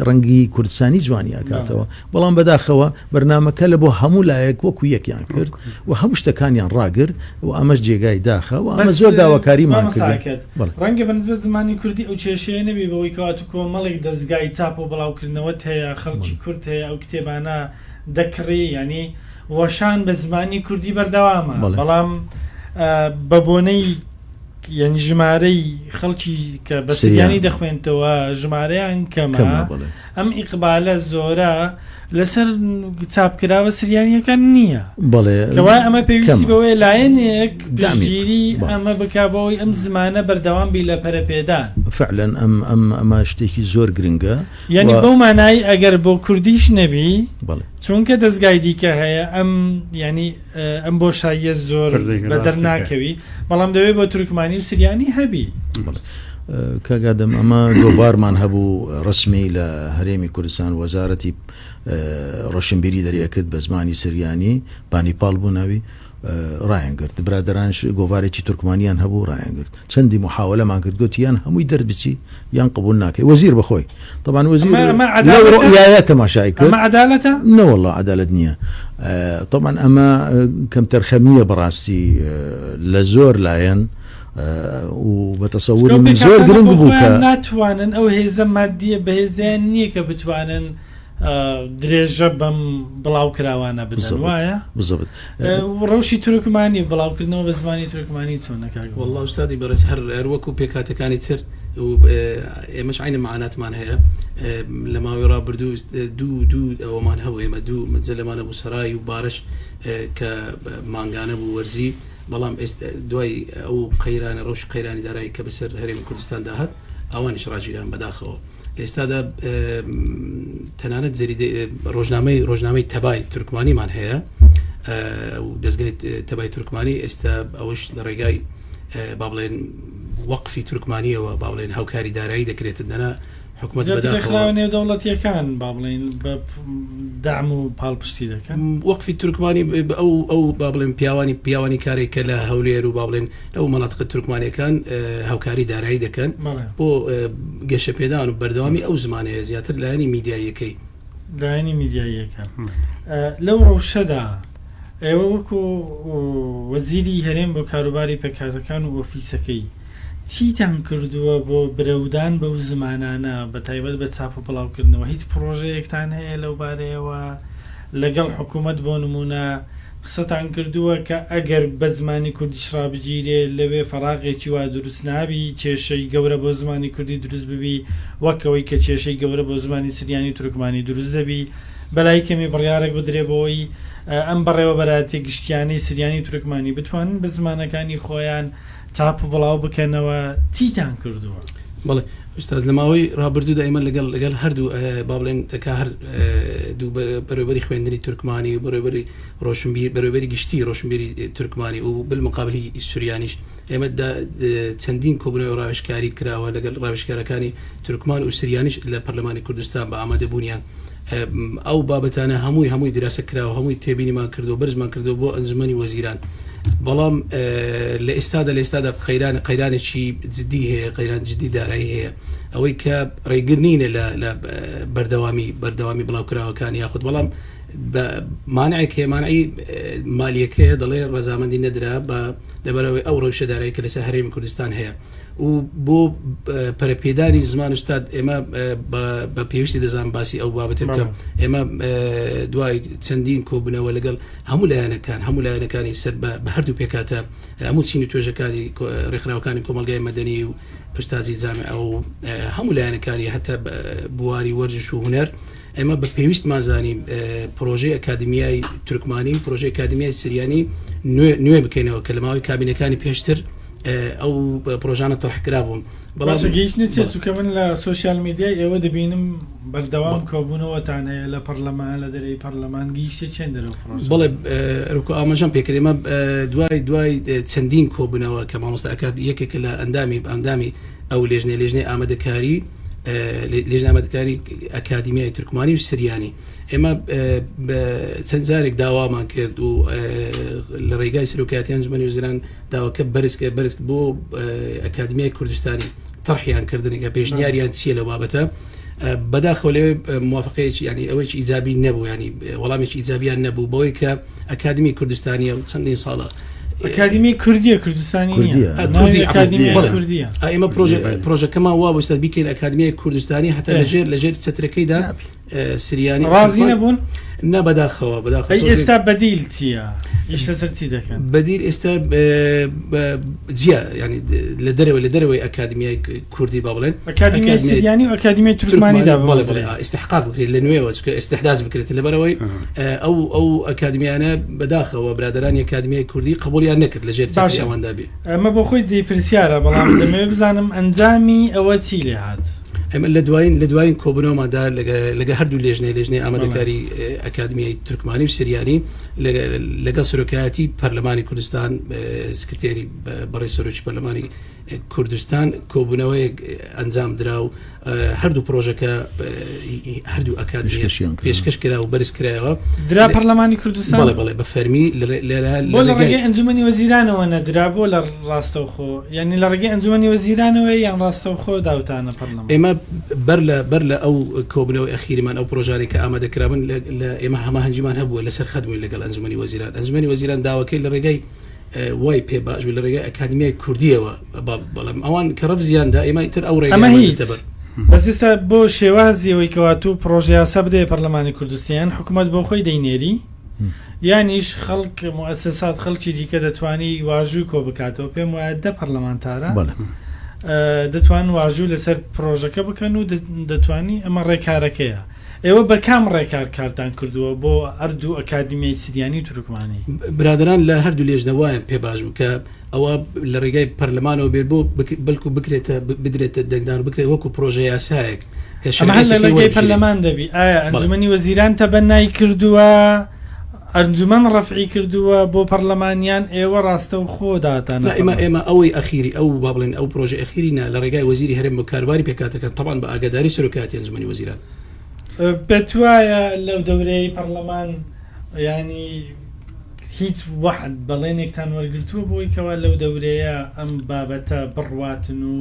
ڕەنگی کوردستانی جوانی ئەکاتەوە بەڵام بەداخەوە بەرنامەکە لە بۆ هەموو لایەک وەکو یەکیان کرد و هەموو شتەکانیان ڕاگرت و ئەمەش جێگای داخە و ئەمە زۆر داواکاریمان کرد. ڕەنگە بە نسبەت زمانی کوردی ئەو کێشەیە نەبێ بەوەی کەوا تو کۆمەڵێک دەزگای چاپ و بڵاوکردنەوەت هەیە خەڵکی کورد هەیە ئەو کتێبانە دەکڕی یانی وەشان بە زمانی کوردی بەردەوامە بەڵام بە بۆنەی یانی ژمارەی خەڵکی کە بە سریانی دەخوێنتەوە ژمارەیان کەمە ئەم ئیقبالە زۆرە لەسەر چاپکراوە سریانیەکان نییە بەڵێ کەوای ئەمە پێویستی بەوەیە لایەنێک پشتگیری ئەمە بکا بۆی ئەم زمانە بەردەوام بی لە پەرەپێدان. فعلا ئەم ئەم ئەمە شتێکی زۆر گرنگە یانی بەو مانای ئەگەر بۆ کوردیش نەبی چونکە دەزگای دیکە هەیە ئەم یانی ئەم بۆشاییە زۆر بەدەر ناکەوی بەڵام دەبێت بۆ تورکمانی و سریانی هەبی. کاک ئادەم ئەمە گۆڤارمان هەبوو ڕسمی لە هەرێمی کوردستان وەزارەتی ڕۆشنبیری دەریەکرد بە زمانی سریانی پانیپاڵ بوو ناوی ڕایان گرت برادەرانش گۆڤارێکی تورکمانیان هەبوو ڕایان گرت چەندی محاولەمان کرد گوتی یان هەمووی دەربچی یان قبول ناکەی وەزیر بەخۆی طبعا وەزیر لەو ڕؤیایە تەماشای کرد ئەمە عەدالەتە؟ نەوەڵا عەدالەت نییە طبعا ئەمە کەمتەرخەمییە بەڕاستی لە زۆر لایەن و بە تەسەوری من زۆر گرنگ بوو کە ناتوانن ئەو هێزە مادیە بەهێزیان نییە کە بتوانن. درێژە بەم بڵاوکراوانە بدەن وایە؟ بزەبت ڕەوشی تورکمانی بڵاوکردنەوە بە زمانی تورکمانی چۆنە کاک؟ وەڵڵا ئوستادی بەڕێز هەر هەر وەکو پێکهاتەکانی تر و ئێمەش عینە مەعاناتمان هەیە لە ماوەی ڕابردوو دوو دوو ئەوەمان هەبوو ئێمە دوو مەجەلەمان هەبوو سەرای و بارش کە مانگانە بوو وەرزی بەڵام دوای ئەو قەیرانە ڕەوشی قەیرانی دارایی کە بەسەر هەرێمی کوردستان داهات ئەوانیش ڕاگیران بەداخەوە لە ئێستادا تەنانەت جەریدەی ڕۆژنامەی ڕۆژنامەی تەبای تورکمانیمان هەیە و دەستگای تەبای تورکمانی ئێستا ئەوەش لە ڕێگای با بڵێن وەقفی تورکمانیەوە با بڵێن هاوکاری دارایی دەکرێت دەنا حکومەت ڕێکخراوە نێودەوڵەتیەکان با بڵێن بە دەعم و پاڵپشتی دەکەن وەقفی تورکمانی ئەو ئەو با بڵێن پیاوانی پیاوانی کارێک کە لە هەولێر و با بڵێن لەو مەناتقە تورکمانیەکان هاوکاری دارایی دەکەن بۆ گەشەپێدان و بەردەوامی ئەو زمانەیە زیاتر لایەنی میدیاییەکەی. لایەنی میدیاییەکە لەو ڕەوشەدا ئێوە وەکو وەزیری هەرێم بۆ کاروباری پێکهاتەکان و ئۆفیسەکەی چیتان کردووە بۆ برەودان بەو زمانانە بە تایبەت بە چاپ و بڵاوکردنەوە هیچ پڕۆژەیەکتان هەیە لەو بارەیەوە لەگەڵ حکوومەت بۆ نموونە قسەتان کردووە کە ئەگەر بە زمانی کوردیش ڕابگیرێ لەوێ فەراغێکی وا دروست نابی کێشەی گەورە بۆ زمانی کوردی دروست ببی وەک ئەوەی کە کێشەی گەورە بۆ زمانی سریانی و تورکمانی دروست دەبی بەلای کەمی بڕیارێک بدرێ بۆی ئەم بەڕێوەبەرایەتیە گشتیانەی سریانی و تورکمانی بتوانن بە زمانەکانی خۆیان چاپ و بڵاو بکەنەوە چیتان کردووە؟ بەڵێ ئوستاز لە ماوەی ڕابردوودا ئێمە لەگەڵ لەگەڵ هەردوو با بڵێن کە هەر دوو بەرێوبەری خوێندنی تورکمانی و بەرێوبەری ڕۆشنبیر بەرێوبەری گشتی ڕۆشنبیری تورکمانی و بالمقابلی سوریانیش ئێمە چەندین کۆبوونەوەی ڕاوێژکاری کراوە لەگەڵ ڕاوێژکارەکانی تورکمان و سریانیش لە پەرلەمانی کوردستان بە ئامادەبوونیان ئەو بابەتانە هەمووی هەمووی دراسە کراوە هەمووی تێبینیمان کردو بەرزمان کردو بۆ ئەنجومەنی وەزیران بەڵام لە ئێستادا لە ئێستادا قەیران قەیرانێکی جدی هەیە قەیران جدی دارایی هەیە ئەوەی کە ڕێگر نینە لە بەردەوامی بەردەوامی بڵاوکراوەکان یاخود بەڵام مانعێک هەیە مانعی مالیەکەیە دەڵێ ڕەزامەندی نەدرا بە لەبەرەوەی ئەو ڕەوشە دارایی کە لەسەر هەرێمی کوردستان هەیە و بۆ پەرەپێدانی زمان ئوستاد ئێمە بە پێویستی دەزان باسی ئەو بابەتە بکەم ئێمە دوای چەندین کۆبوونەوە لەگەڵ هەموو لایەنەکان هەموو لایەنەکانی سەر بە هەردوو پێکاتە هەموو چین و توێژەکانی ڕێکخراوەکانی کۆمەلگای مەدەنی و ئوستازی جامیعە و هەموو لایەنەکانی هەتا بواری وەرزش و هونەر ئێمە بە پێویستمان زانی پرۆژەی ئەکادمیای تورکمانی و پرۆژەی ئەکادمیای سریانی نوێ بکەینەوە کە لە ماوەی کابینەکانی پێشتر ئەو پرۆژانە تەرحکرا بوون. بەڵام گەیشتنە چێ چونکە من لە سۆشیال میدیای ئێوە دەبینم بەردەوام کۆبوونەوەتان هەیە لە پەرلەمان لە دەرەوەی پەرلەمان گەیشتە چێن دەرەوە پرۆژە؟ بەڵێ ڕوکو ئاماژەم پێکرد ئێمە دوای دوای چەندین کۆبوونەوە کە مامۆستا ئەکات یەکێکە لە ئەندامی ئەندامی ئەو لێژنەی لێژنەی ئامادەکاری لێژنەی ئامادەکاری ئەکادیمیای تورکمانی و سریانی ئێمە چەند جارێک داوامان کرد و لە ڕێگای سەرۆکایەتی ئەنجومەنی وەزیران داواکە بەرز کرد بەرز بۆ ئەکادمیای کوردستانی تەرحیان کردن کە پێشنیاریان چییە لەو بابەتە بەداخەوە لەوێ موافقەیەکی ینی ئەوەیەکی ئیجابی نەبوو ینی وەڵامێکی ئیجابیان نەبوو بەوەی کە ئەکادمی کوردستانیە و چەندین ساڵە ئەکادیمی کوردیە کوردستانی کوردیە. کوردی ئەکادیمی کوردیە ئێمە پرۆژەکەمان وا بوو بیکەین ئەکادمیای کوردستانی هەتا لەژێر لەژێر چەترەکەیدا سریانی ڕازی نەبوون؟ نا بەداخەوە بەداخەوە. ئەی ئێستا بەدیل چییە؟ ئیش لەسەر چی دەکەن؟ بەدیل ئێستا جیا ینی لە دەرەوە لە دەرەوەی ئەکادمیای کوردی با بڵێن ئەکادمیای سریانی و ئەکادمیای تورکمانی دا بەڵێ بەڵێ ئیستحقاق بکرێت لە نوێوە چونکە ئیستحداث بکرێت لەبەرەوەی ئەو ئەو ئەکادمیانە بەداخەوە برادەرانی ئەکادمیای کوردی قبولیان نەکرد لە ژێر چەتری ئەواندا بێ. ئەمە بۆ خۆی جێی پرسیارە بەڵام دەمەوێت بزانم ئەنجامی ئەوە چی لێ هات؟ ئێمە لە دوایین لە دوایین کۆبوونەوەماندا لەگە هەردوو لێژنەی لێژنەی ئامادەکاری ئەکادمیای تورکمانی و سریانی لەگەڵ سەرۆکایەتی پەرلەمانی کوردستان سکرتێری بەڕێز سەرۆکی پەرلەمانی کوردستان کۆبوونەوەیەک ئەنجام درا و هەردوو پرۆژەکە هەردوو ئەکادمی پێشکەش کرا و بەرز کرایەوە درا پەرلەمانی کوردستان بەڵێ بەڵێ بە فەرمی بۆ لە ڕێگەی ئەنجومەنی وەزیرانەوە نەدرا بۆ لە ڕاستەوخۆ یانی لە ڕێگەی ئەنجومەنی وەزیرانەوە یان ڕاستەوخۆ داوتانە پەرلەمان؟ ئێمە بەر لە بەر لە ئەو کۆبوونەوەی ئەخیریمان ئەو پرۆژانەی کە ئامادە کرابوون لە ئێمە هەماهەنگیمان هەبووە لەسەر خەت بووین لەگەڵ ئەنجومەنی وەزیران ئەنجومەنی وەزیران داواکەی لە ڕێگای وای پێ باش بوو لە ڕێگای ئەکادمیای کوردیەوە بەڵام ئەوان کە ڕەفزیان دا ئێمە ئیتر ئەو ڕێگەیانمان ئەمە هیچ گرتە بەر. بەس ئێستا بۆ شێوازی ئەوەی کەوا تۆ پڕۆژە یاسا بدەیە پەرلەمانی کوردستان حکوومەت بۆ خۆی دەینێری یانیش خەڵک موئەسەسات خەڵکی دیکە دەتوانی واژووی کۆ بکاتەوە پێم وایە دە پەرلەمانتارە بەڵێ. دەتوان واژوو لەسەر پرۆژەکە بکەن و دەتوانی ئەمە ڕێکارەکەیە ئێوە بە کام ڕێکار کارتان کردووە بۆ هەردوو ئەکادیمیای سریانی و تورکمانی؟ برادەران لە هەردوو لێژنە وایان پێ باش بوو کە ئەوە لە ڕێگای پەرلەمانەوە بێت بۆ بەلکو بکرێتە بدرێتە دەنگدان بکرێت وەکو پرۆژە یاسایەک کە ئەمە هەر لە ڕێگای پەرلەمان دەبی ئایا ئەنجومەنی وەزیران تەبەنای کردووە ئەنجومەن ڕەفعی کردووە بۆ پەرلەمان یان ئێوە ڕاستەوخۆ داتان نا ئێمە ئێمە ئەوەی ئەخیری ئەو با بڵێن ئەو پرۆژە ئەخیری نا لە ڕێگای وەزیری هەرێم بۆ کاروباری پێکهاتەکان تەبعەن بە ئاگاداری سەرۆکایەتی ئەنجومەنی وەزیران. پێتوایە لەو دەورەیەی پەرلەمان یانی هیچ وەعد بەڵێنێکتان وەرگرتووە بۆی کەوا لەو دەورەیە ئەم بابەتە بڕواتن و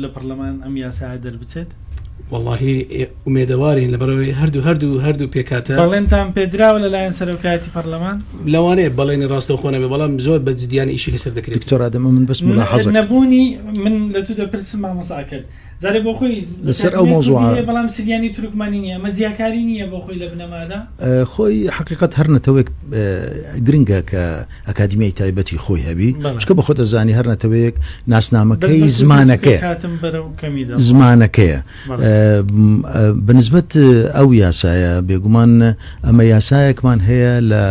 لە پەرلەمان ئەم یاسایە دەربچێت؟ وەڵاهی ئومێدەوارین لەبەرئەوەی هەردوو هەردوو هەردوو پێکهاتە. بەڵێنتان پێدراوە لەلایەن سەرۆکایەتی پەرلەمان؟ لەوانەیە بەڵێنی ڕاستەوخۆ نەبێت بەڵام زۆر بە جدیانە ئیشی لەسەر دەکرێت. دکتۆر ئادەم من بەس مولاحەزەک. نەبوونی من لە تو دەپرسم مامۆستا ئەکەد جارێ بۆ خۆی لەسەر ئەو مەوزوعە هەیە بەڵام سریانی تورکمانی نییە ئەمە جیاکاری نییە بۆ خۆی لە بنەمادا؟ خۆی حەقیقەت هەر نەتەوەیەک گرنگە کە ئەکادیمیای تایبەتی خۆی هەبی چونکە بە خۆت ئەزانی هەر نەتەوەیەک ناسنامەکەی زمانەکەیە زمانەکەیە بەنسبەت ئەو یاسایە بێگومان ئەمە یاسایەکمان هەیە لە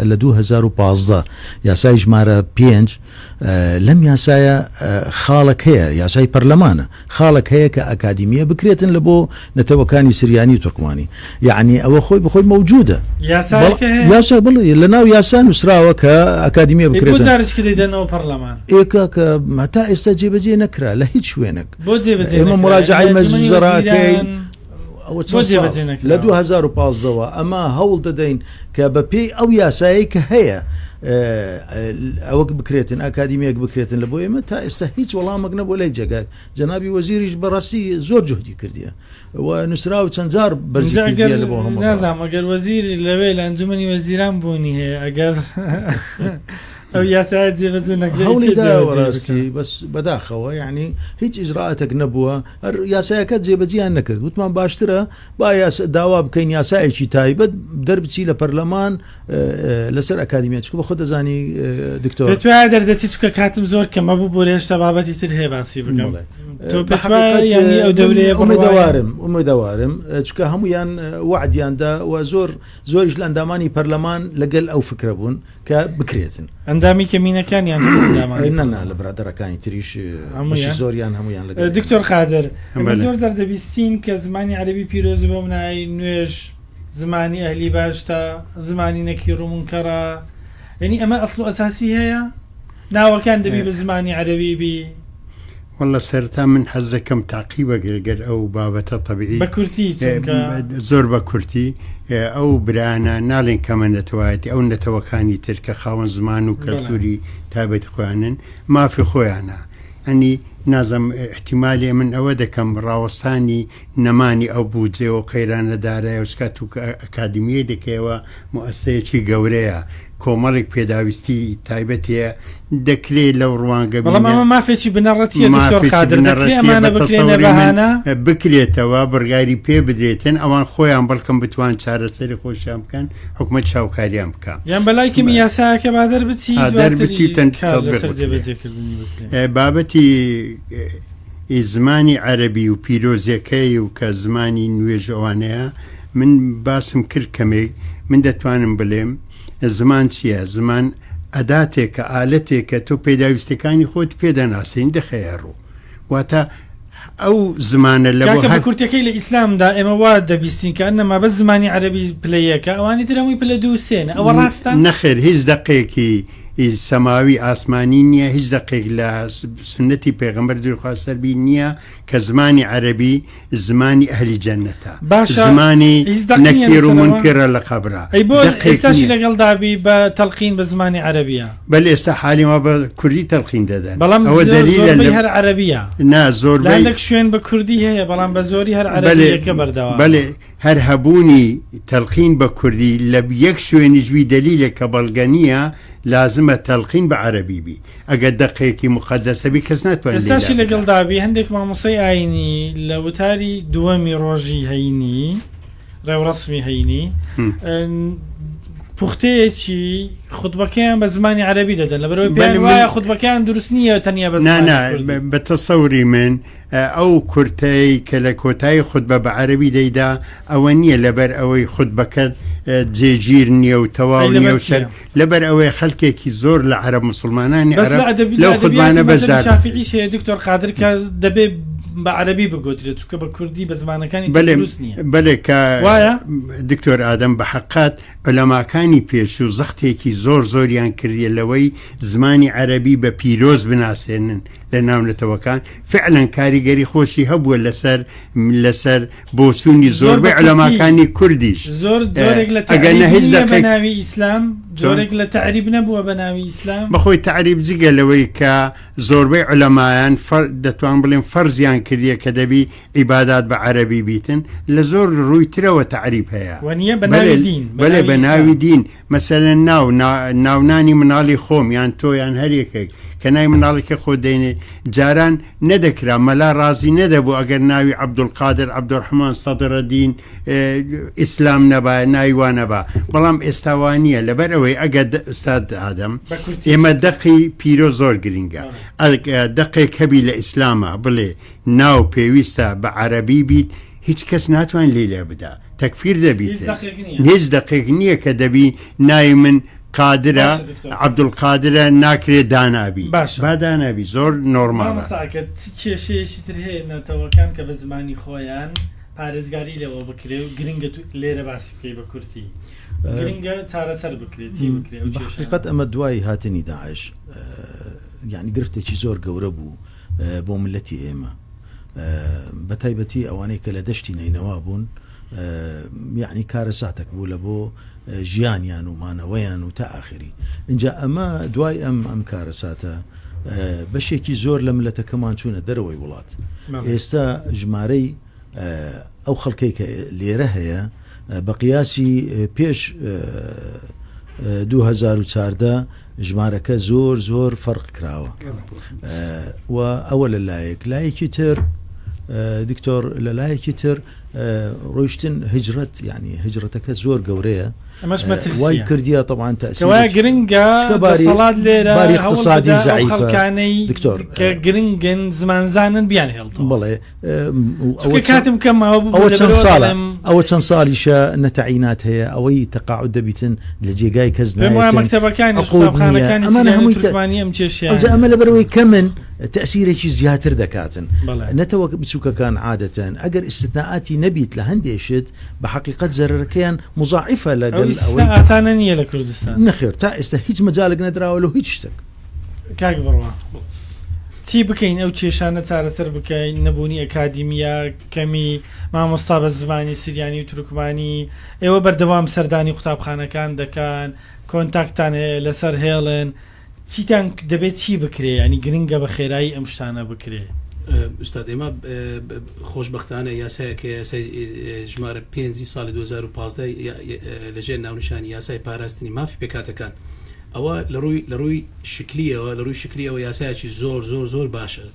لە 2015 یاسای ژمارە پێنج لەم یاسایە خاڵک هەیە یاسای پەرلەمانە خاڵێک هەیە کە ئەکادیمیە بکرێتن لە بۆ نەتەوەکانی سریانی و تورکمانی یەعنی ئەوە خۆی بەخۆی مەوجودە یاسایەکە هەیە؟ یاسا بڵێ لە ناو یاسا نووسراوە کە ئەکادیمیە ئەی بۆ بکرێتن جارێکی دەیدەنەوە پەڕلەمان؟ ئێ کاکە هەتا ئێستا جێبەجێ نەکرا لە هیچ شوێنێک بۆ جێبەجێ ئێمە نەکرا؟ مراجعەی لە ئەنجومەنی مەجزەرەکەین وەزیران ئەوە بۆ چەند ساڵ جێبەجێ لە نەکراوە؟ 2015 وە ئەمە هەوڵ دەدەین کە بە پێی ئەو یاسایەی کە هەیە ئەوەک بکرێتن ئەکادیمیەک بکرێتن لە بۆ ئێمە تا ئێستا هیچ وەڵامێک نەبوو لای جێگای جەنابی وەزیریش بەڕاستی زۆر جوهدی کردیە و نووسراو چەند جار بەرزی ئینجا ئەگەر کردیە لە بۆ هەموو نازانم ئەگەر وەزیر لەوێ لە ئەنجومەنی وەزیران بوونی هەیە ئەگەر ئەو یاسایە جێبەجێ نەکرێ هەوڵی چێ داوە جێبەجێی بکا؟ ڕاستی بەس بەداخەوە یعنی هیچ ئیجرائاتێک نەبووە هەر یاسایەکە جێبەجیان نەکرد وتمان باشترە با یاسا داوا بکەین یاسایەکی تایبەت دەربچی لە پەرلەمان لەسەر ئەکادیمیا چونکە بە خۆت دەزانی دکتۆر. پێت وایە دەردەچی چونکە کاتم زۆر کەمە ببورە هێشتا بابەتی تر هەیە باسی بکەم تۆ پێت وایە یانی ئەو دەورەیە بڕوایە؟ ئومێدەوارم ئومێدەوارم چونکە هەمویان وەعدیان دا و زۆر زۆریش لە ئەندامانی پەرلەمان لەگەل ئەو فکرە بوون کە بکرێتن. ئەندامی کەمینەکان یان هەموو ئەندامانی نا نا لە برادەرەکانی تریش بەشی زۆریان هەمویان لەگەڵ. دکتۆر قادر ئێمە زۆر جار دەبیستین کە زمانی عەرەبی پیرۆزە بۆ منای نوێژ زمانی ئەهلی باشتە زمانی نەکیر و مونکەرە یعنی ئەمە ئەسڵ و ئەساسی هەیە ناوەکان دەبی بە زمانی عەرەبی بی؟ واللە سەرەتا من حەز دەکەم تاقیبەک لەگەر ئەو بابەتە تەبیعی بە کورتی چونکە زۆر بە کورتی ئەو برانە ناڵێن کەمە نەتەوایەتی ئەو نەتەوەکانی تر کە خاوەن زمان و کەلتوری تایبەتی خۆیانن مافی خۆیانە ئەنی نازم احتیمالی من ئەوە دەکەم ڕاوەستانی نەمانی ئەو بودجەیە و قەیرانە دارایە و چکات و ئەکادیمیەی دەکەیەوە موئەسەیەکی گەورەیە کۆمەڵێک پێداویستی تایبەت هەیە دەکرێ لەو ڕوانگە بەڵام ئەمە مافێکی بنەڕەتیە دکتۆر مافێکی قادر دەکرێ بنەڕەتیە ئەمانە بە بکرێنە تەسەوری من بەهانە؟ بکرێتەوە بڕیاری پێ بدرێتن ئەوان خۆیان بەڵکم بتوان چارەسەری خۆشیان بکەن حکومەت چاوکاریان بکا یان بەلای کەمی یاسایەکە با دەربچی ها، دواتر دەربچی و تەن کار تەطبیق لەسەر بکرێ. جێبەجێکردنی بکرێ. بابەتی ی زمانی عەرەبی و پیرۆزیەکەی و کە زمانی نوێژ و ئەوانەیە من باسم کرد کەمێک من دەتوانم بلێم زمان چیە زمان ئەداتێکە ئالەتێکە تۆ پێداویستەکانی خۆت پێ دەناسێنی دەخەیە ڕوو واتە ئەو زمانە لە بۆ کاکە بە هەر کورتەکەی لە ئیسلامدا ئێمە وا دەبیستین کە ئەنەما بەس زمانی عەرەبی پلە یەکە ئەوانی تر هەمووی پلە دوو سێنە ئەوە ڕاستە؟ نەخێر هیچ دەقێکی سەماوی ئاسمانی نییە، هیچ دەقێک لە سوننەتی پێغەمبەر درود خوا سەر بی نییە کە زمانی عەرەبی زمانی ئەهلی جەنەتە، باشە زمانی هیچ دەق نییە نەکیر و لەسەر ئەوە؟ مونکرە لە قەبرا، ئەی بۆ دەقێک ئێستاشی نییە. لەگەڵدا بی بە تەلقین بە زمانی عەرەبیە؟ بەل ئێستا حالی وا بە کوردی تەلقین دەدەن. بەڵام ئەوە زۆر دەلیلە زۆربەی لە هەر عەرەبیە. نا لە زۆربەی هەندێک شوێن بە کوردی هەیە بەڵام بە زۆری هەر بەلێ عەرەبیەکە بەردەوامە. بەلێ. هەر هەبوونی تەلقین بە کوردی لە یەک شوێنیش بی دەلیلێک کە بەڵگە نییە لازمە تەلقین بە عەرەبی بی ئەگەر دەقێکی موقەدەسە بی کەس ناتوانێت لێی ئێستاشی لابدا. لەگەڵدا بی هەندێک مامۆستای ئایینی لە وتاری دووەمی ڕۆژی هەینی ڕێوڕەسمی هەینی پوختەیەکی خوتبەکەیان بە زمانی عەرەبی دەدەن لەبەرئەوەی پێیان بەلێ من وایە خوتبەکەیان دروست نییە تەنیا بە نا زمانی نا کوردی. بە تەسەوری من ئەو کورتەی کە لە کۆتایی خوتبە بە عەرەبی دەیدا ئەوە نییە لەبەر ئەوەی خوتبەکە جێگیر نییە و ئەی تەواو لەبەر نییە و سەر چییە؟ لەبەر ئەوەی خەلکێکی زۆر لە عەرەب موسڵمانانی بەس لە عەرەب ئەدەبی لە لەو ئەدەبیاتی خوتبانە مەزهەبی بەشدار شافیعیش هەیە دکتۆر قادر کە دەبێ بە عەرەبی بگوترێت چونکە بە کوردی بە زمانەکانی تر بەلێ دروست نییە بەلێ کە وایە؟ دکتۆر ئادەم بە حەقات عولەماکانی پێشوو زەختێکی زۆر زۆریان کردیە لەوەی زمانی عەرەبی بە پیرۆز بناسێنن لە ناو نەتەوەکان فعلا کاریگەری خۆشی هەبووە لەسەر لەسەر بۆچوونی زۆر زۆربەی بە کورتی عولەماکانی کوردیش زۆر جۆرێک لە ئەگەر تەعریب نە هیچ نییە بە دەقێک ناوی ئیسلام چۆن؟ جۆرێک لە تەعریب نەبووە بە ناوی ئیسلام بەخۆی تەعریب جگە لەوەی کە زۆربەی عولەمایان فەر دەتوان بڵێم فەرزیان کردیە کە دەبی عیبادات بە عەرەبی بیتن لە زۆر ڕووی ترەوە تەعریب هەیە وەنیە بە بەلێ ناوی دین بە بەلێ ناوی بە ناوی ئیسلام دین مەسەلەن ناو ناونانی مناڵی خۆم یان تۆ یان هەر یەکێک کە ناوی مناڵێکی خۆت دەینێ جاران نەدەکرا مەلا ڕازی نەدەبوو ئەگەر ناوی عەبدولقادر عەبدولڕەحمان سەدرەدین ئیسلام نەبا ناوی وا نەبا بەڵام ئێستا وا نییە لەبەر ئەوەی ئەگەر ئوستاد ئادەم بە کورتی ئێمە دەقی پیرۆز زۆر گرینگە بەڵێ. ئەگەر دەقێک هەبی لە ئیسلاما بڵێ ناو پێویستە بە عەرەبی بیت هیچ کەس ناتوان لێی لێ بدا تەکفیر هیچ دەبیتن دەقێک نییە. هیچ دەقێک نییە کە دەبی ناوی من قادرە باشە دکتۆر. عەبدولقادرە ناکرێ دانابی باشە. با دانابی زۆر نۆرماڵە. مامۆستا کە چ کێشەیەکی تر هەیە نەتەوەکان کە بە زمانی خۆیان پارێزگاری لێوە بکرێ و گرنگە تو لێرە باسی بکەی بە کورتی گرنگە چارەسەر بکرێ چی بکرێ ئەو بە کێشانە؟ حەقیقەت ئەمە دوای هاتنی داعش یانی گرفتێکی زۆر گەورە بوو بۆ میللەتی ئێمە بە تایبەتی ئەوانەی کە لە دەشتی نەینەوا بوون یعنی کارەساتێک بوو لە بۆ ژیانیان و مانەوەیان و تا ئاخری اینجا ئەمە دوای ئەم ئەم کارەساتە بەشێکی زۆر لە ملەتەکەمان چوونە دەرەوەی وڵات ئێستا ژمارەی ئەو خەڵکەی کە لێرە هەیە بە قیاسی پێش 2014 ژمارەکە زۆر زۆر فەرق کراوە و ئەوە لە لایەک لایەکی تر دکتۆر لە لایەکی تر ڕۆیشتن هجرەت یعنی هجرەتەکە زۆر گەورەیە ئەمەش مەترسیە وای کردیە طبعا تەئسیرێکی کەوایە گرنگە چونکە باری دەسەڵات لێرە باری هەوڵ اقتصادی بدە ئەو زەعیفە خەڵکانەی دکتۆر کە گرنگن زمانزانن بیانهێڵتەوە بەڵێ چونکە کاتم کەم ماوە بوو ئەوە چەند لەبەرەوە ساڵە دەڵێم ئەوە چەند ساڵیشە نە تەعینات هەیە ئەوەی تەقاعد دەبیتن لە جێگای کەس پێم وایە نایەتن مەکتەبەکانیش عقود نییە قوتابخانەکانی ئەمانە سریانی و هەمووی تە- تورکمانی ئەم کێشەیان ئەوجا ئەمە هەیە. لەبەرەوەی کەمن تەئسیرێکی زیاتر دەکاتن بەڵێ. نەتەوە بچووکەکان عادەتەن ئەگەر ئیستثنائاتی نەبیت لە هەندێ شت بە حەقیقەت زەرەرەکەیان مزاعفە ئەو لەگەل ئەوەی کە ئیستثنائاتانە نییە لە کوردستان. نەخێر تا ئێستا هیچ مەجالێک نەدراوە لۆ هیچ شتێک. کاک بڕوا چی بکەین ئەو کێشانە چارەسەر بکەین نەبوونی ئەکادیمیا کەمی مامۆستا بە زمانی سریانی و تورکمانی ئێوە بەردەوام سەردانی قوتابخانەکان دەکەن کۆنتاکتان هەیە لەسەر هێڵن چیتان دەبێت چی بکرێ ینی گرنگە بە خێرایی ئەم شتانە بکرێ؟ ئوستاد ئێمە خۆشبەختانە یاسایەک هەیە یاسای ژمارە پێنجی ساڵی 2015 لەژێر ناونیشانی یاسای پاراستنی مافی پێکهاتەکان ئەوە لە ڕووی لە ڕووی شکلیەوە لە ڕووی شکلیەوە یاسایەکی زۆر زۆر زۆر باشە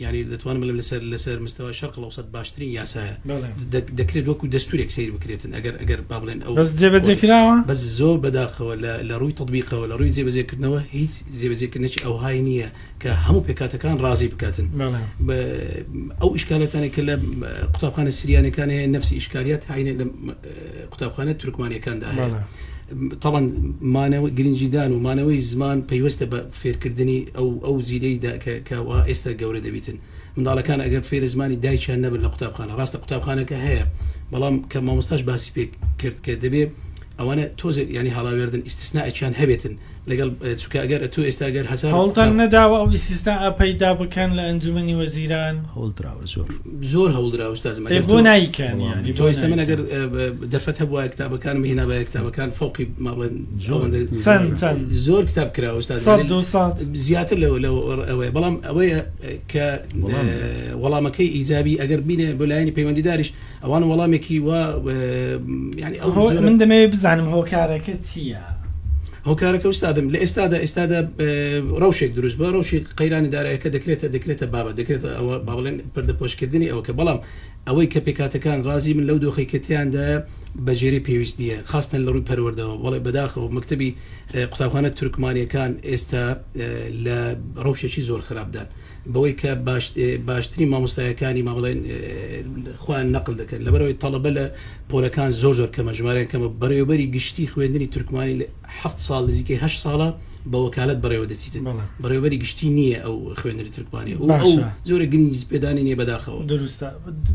یعنی دەتوانم بڵێم لەسەر لەسەر مستەوای شەرق الاوسط باشترین یاسایە دەکرێت وەکو دەستورێک سەیر بکرێتن ئەگەر ئەگەر با بڵێن ئەو بەس جێبەجێ کراوە بەس زۆر بەداخەوە لە لە ڕووی تطبیقەوە لە ڕووی جێبەجێکردنەوە هیچ جێبەجێکردنێکی ئەوهای نییە کە هەموو پێکاتەکان ڕازی بکاتن ئەو ئیشکالەتانێک کە لە قوتابخانە سریانەکان هەیە نفسی ئیشکالیات هاینە لە قوتابخانە تورکمانیەکاندا هەیە تاوان مانەوە گرنگیدان و مانەوەی زمان پەیوەستە بە فێرکردنی ئەو ئەو جیلەیدا کە کەوا ئێستا گەورە دەبیتن منداڵەکان ئەگەر فێرە زمانی دایکیان نەبن لە قوتابخانە ڕاستە قوتابخانەکە هەیە بەڵام کە مامۆستاش باسی پێ کرد کە دەبێ ئەوانە تۆزێک یانی هەڵاوێردن ئیستسنائێکیان هەبێتن لەگەڵ چونکە ئەگەر ئەتوو ئێستا گەر هەزار هەوڵتان نەداوە ئەو ئیستسنائە پەیدا بکەن لە ئەنجومەنی وەزیران؟ هەوڵ دراوە زۆر. زۆر هەوڵ دراوە ئوستازم ئەگەر بۆ نایکەن یانی تۆ ئێستا من ئەگەر دەرفەت هەبوایە کتابەکانم هێنابایە کتابەکان فەوقی ما بڵێن ئەوەندە چەند چەند زۆر کتاب کراوە ئوستاز سەد دووسەد زیاتر لەو لەو ئەوەیە بەڵام ئەوەیە کە وەڵامەکەی ئیجابی ئەگەر بینێ بۆ لایەنی پەیوەندیداریش ئەوان وەڵامێکی وا یانی ئەو من دەمەوێت بزانم هۆکارەکە چییە؟ هۆکارەکە ئوستادم لە ئێستادا ئێستادا ڕەوشێک دروست بووە ڕەوشی قەیرانی دارایەکە دەکرێتە دەکرێتە بابەت دەکرێتە ئەوە با بڵێن پردەپۆشکردنی ئەوە کە بەڵام ئەوەی کە پێکهاتەکان ڕازی من لەو دۆخی کە تیاندایە بە جێری پێویست نییە خاستن لە ڕووی پەروەردەوە بەڵێ بەداخەوە مەکتەبی قوتابخانە تورکمانیەکان ئێستا لە ڕەوشێکی زۆر خراپدان بەوەی کە باشترین مامۆستایەکانی ما بڵێن خۆیان نەقل دەکەن لەبەرەوەی تەڵەبە لە پۆلەکان زۆر زۆر کەمە ژمارەیان کەمە بەڕێوەبەری گشتی خوێندنی تورکمانی لە هەفت ساڵ نزیکەی هەشت ساڵە بە وەکالەت بەڕێوە دەچیتن بەڕێوەبەری گشتی نییە ئەو خوێندنی تورکمانی و ئەو زۆرە گرنگی پێدانی نییە بەداخەوە. دروستە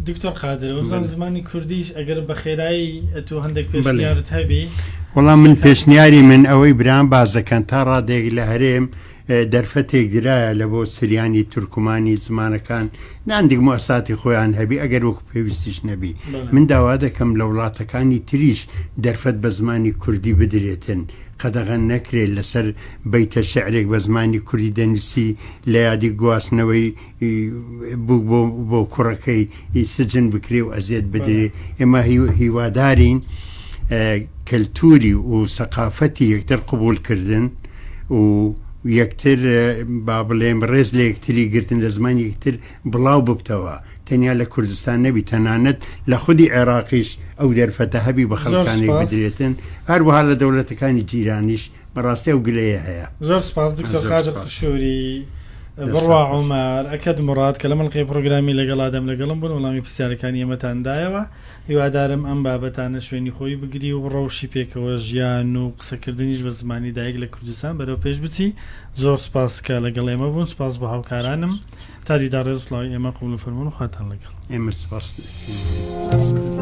دکتۆر قادر وەزان زمانی کوردیش ئەگەر بە خێرایی ئەتوو هەندێک پێشنیارت هەبی. وەڵا من پێشنیاری من ئەوەی برام باس دەکەن تا ڕادەیەک لە هەرێم دەرفەتێک درایە لە بۆ سریانی تورکمانی زمانەکان ناندێک موئەساتی خۆیان هەبی ئەگەر وەکو پێویستیش نەبی من داوا دەکەم لە وڵاتەکانی تریش دەرفەت بە زمانی کوردی بدرێتن قەدەغە نەکرێت لەسەر بەیتە شعرێک بە زمانی کوردی دەنووسی لە یادی گواستنەوەی بوو بۆ بۆ کوڕەکەی سجن بکرێ و ئەزیەت بدرێ ئێمە هیوادارین کەلتوری و سەقافەتی یەکتر قبول کردن و یەکتر با بڵێم ڕێز لە یەکتری گرتن لە زمانی یەکتر بڵاو ببتەوە تەنیا لە کوردستان نەبی تەنانەت لە خودی عێراقیش ئەو دەرفەتە هەبی بە خەڵکانێک بدرێتن هەروەها لە دەوڵەتەکانی جیرانیش بەڕاستی ئەو گلەیە هەیە. زۆر سپاس دکتۆر قادر قشوری، بڕوا عومەر، ئەکەد موڕاد کە لەم ئەڵقەی پڕۆگرامی لەگەڵ ئادەم لەگەڵم بوون وەڵامی پرسیارەکانی ئێمەتان دایەوە. هیوادارم ئەم بابەتانە شوێنی خۆی بگری و ڕەوشی پێکەوە ژیان و قسەکردنیش بە زمانی دایک لە کوردستان بەرەو پێش بچی. زۆر سپاس کە لەگەڵ ئێمە بوون. سپاس بۆ هاوکارانم. تا دیدار ڕێز و سڵاوی ئێمە قبوڵ فەرموون. خواتان لەگەڵ. ئێمەش سپاست دەکەین.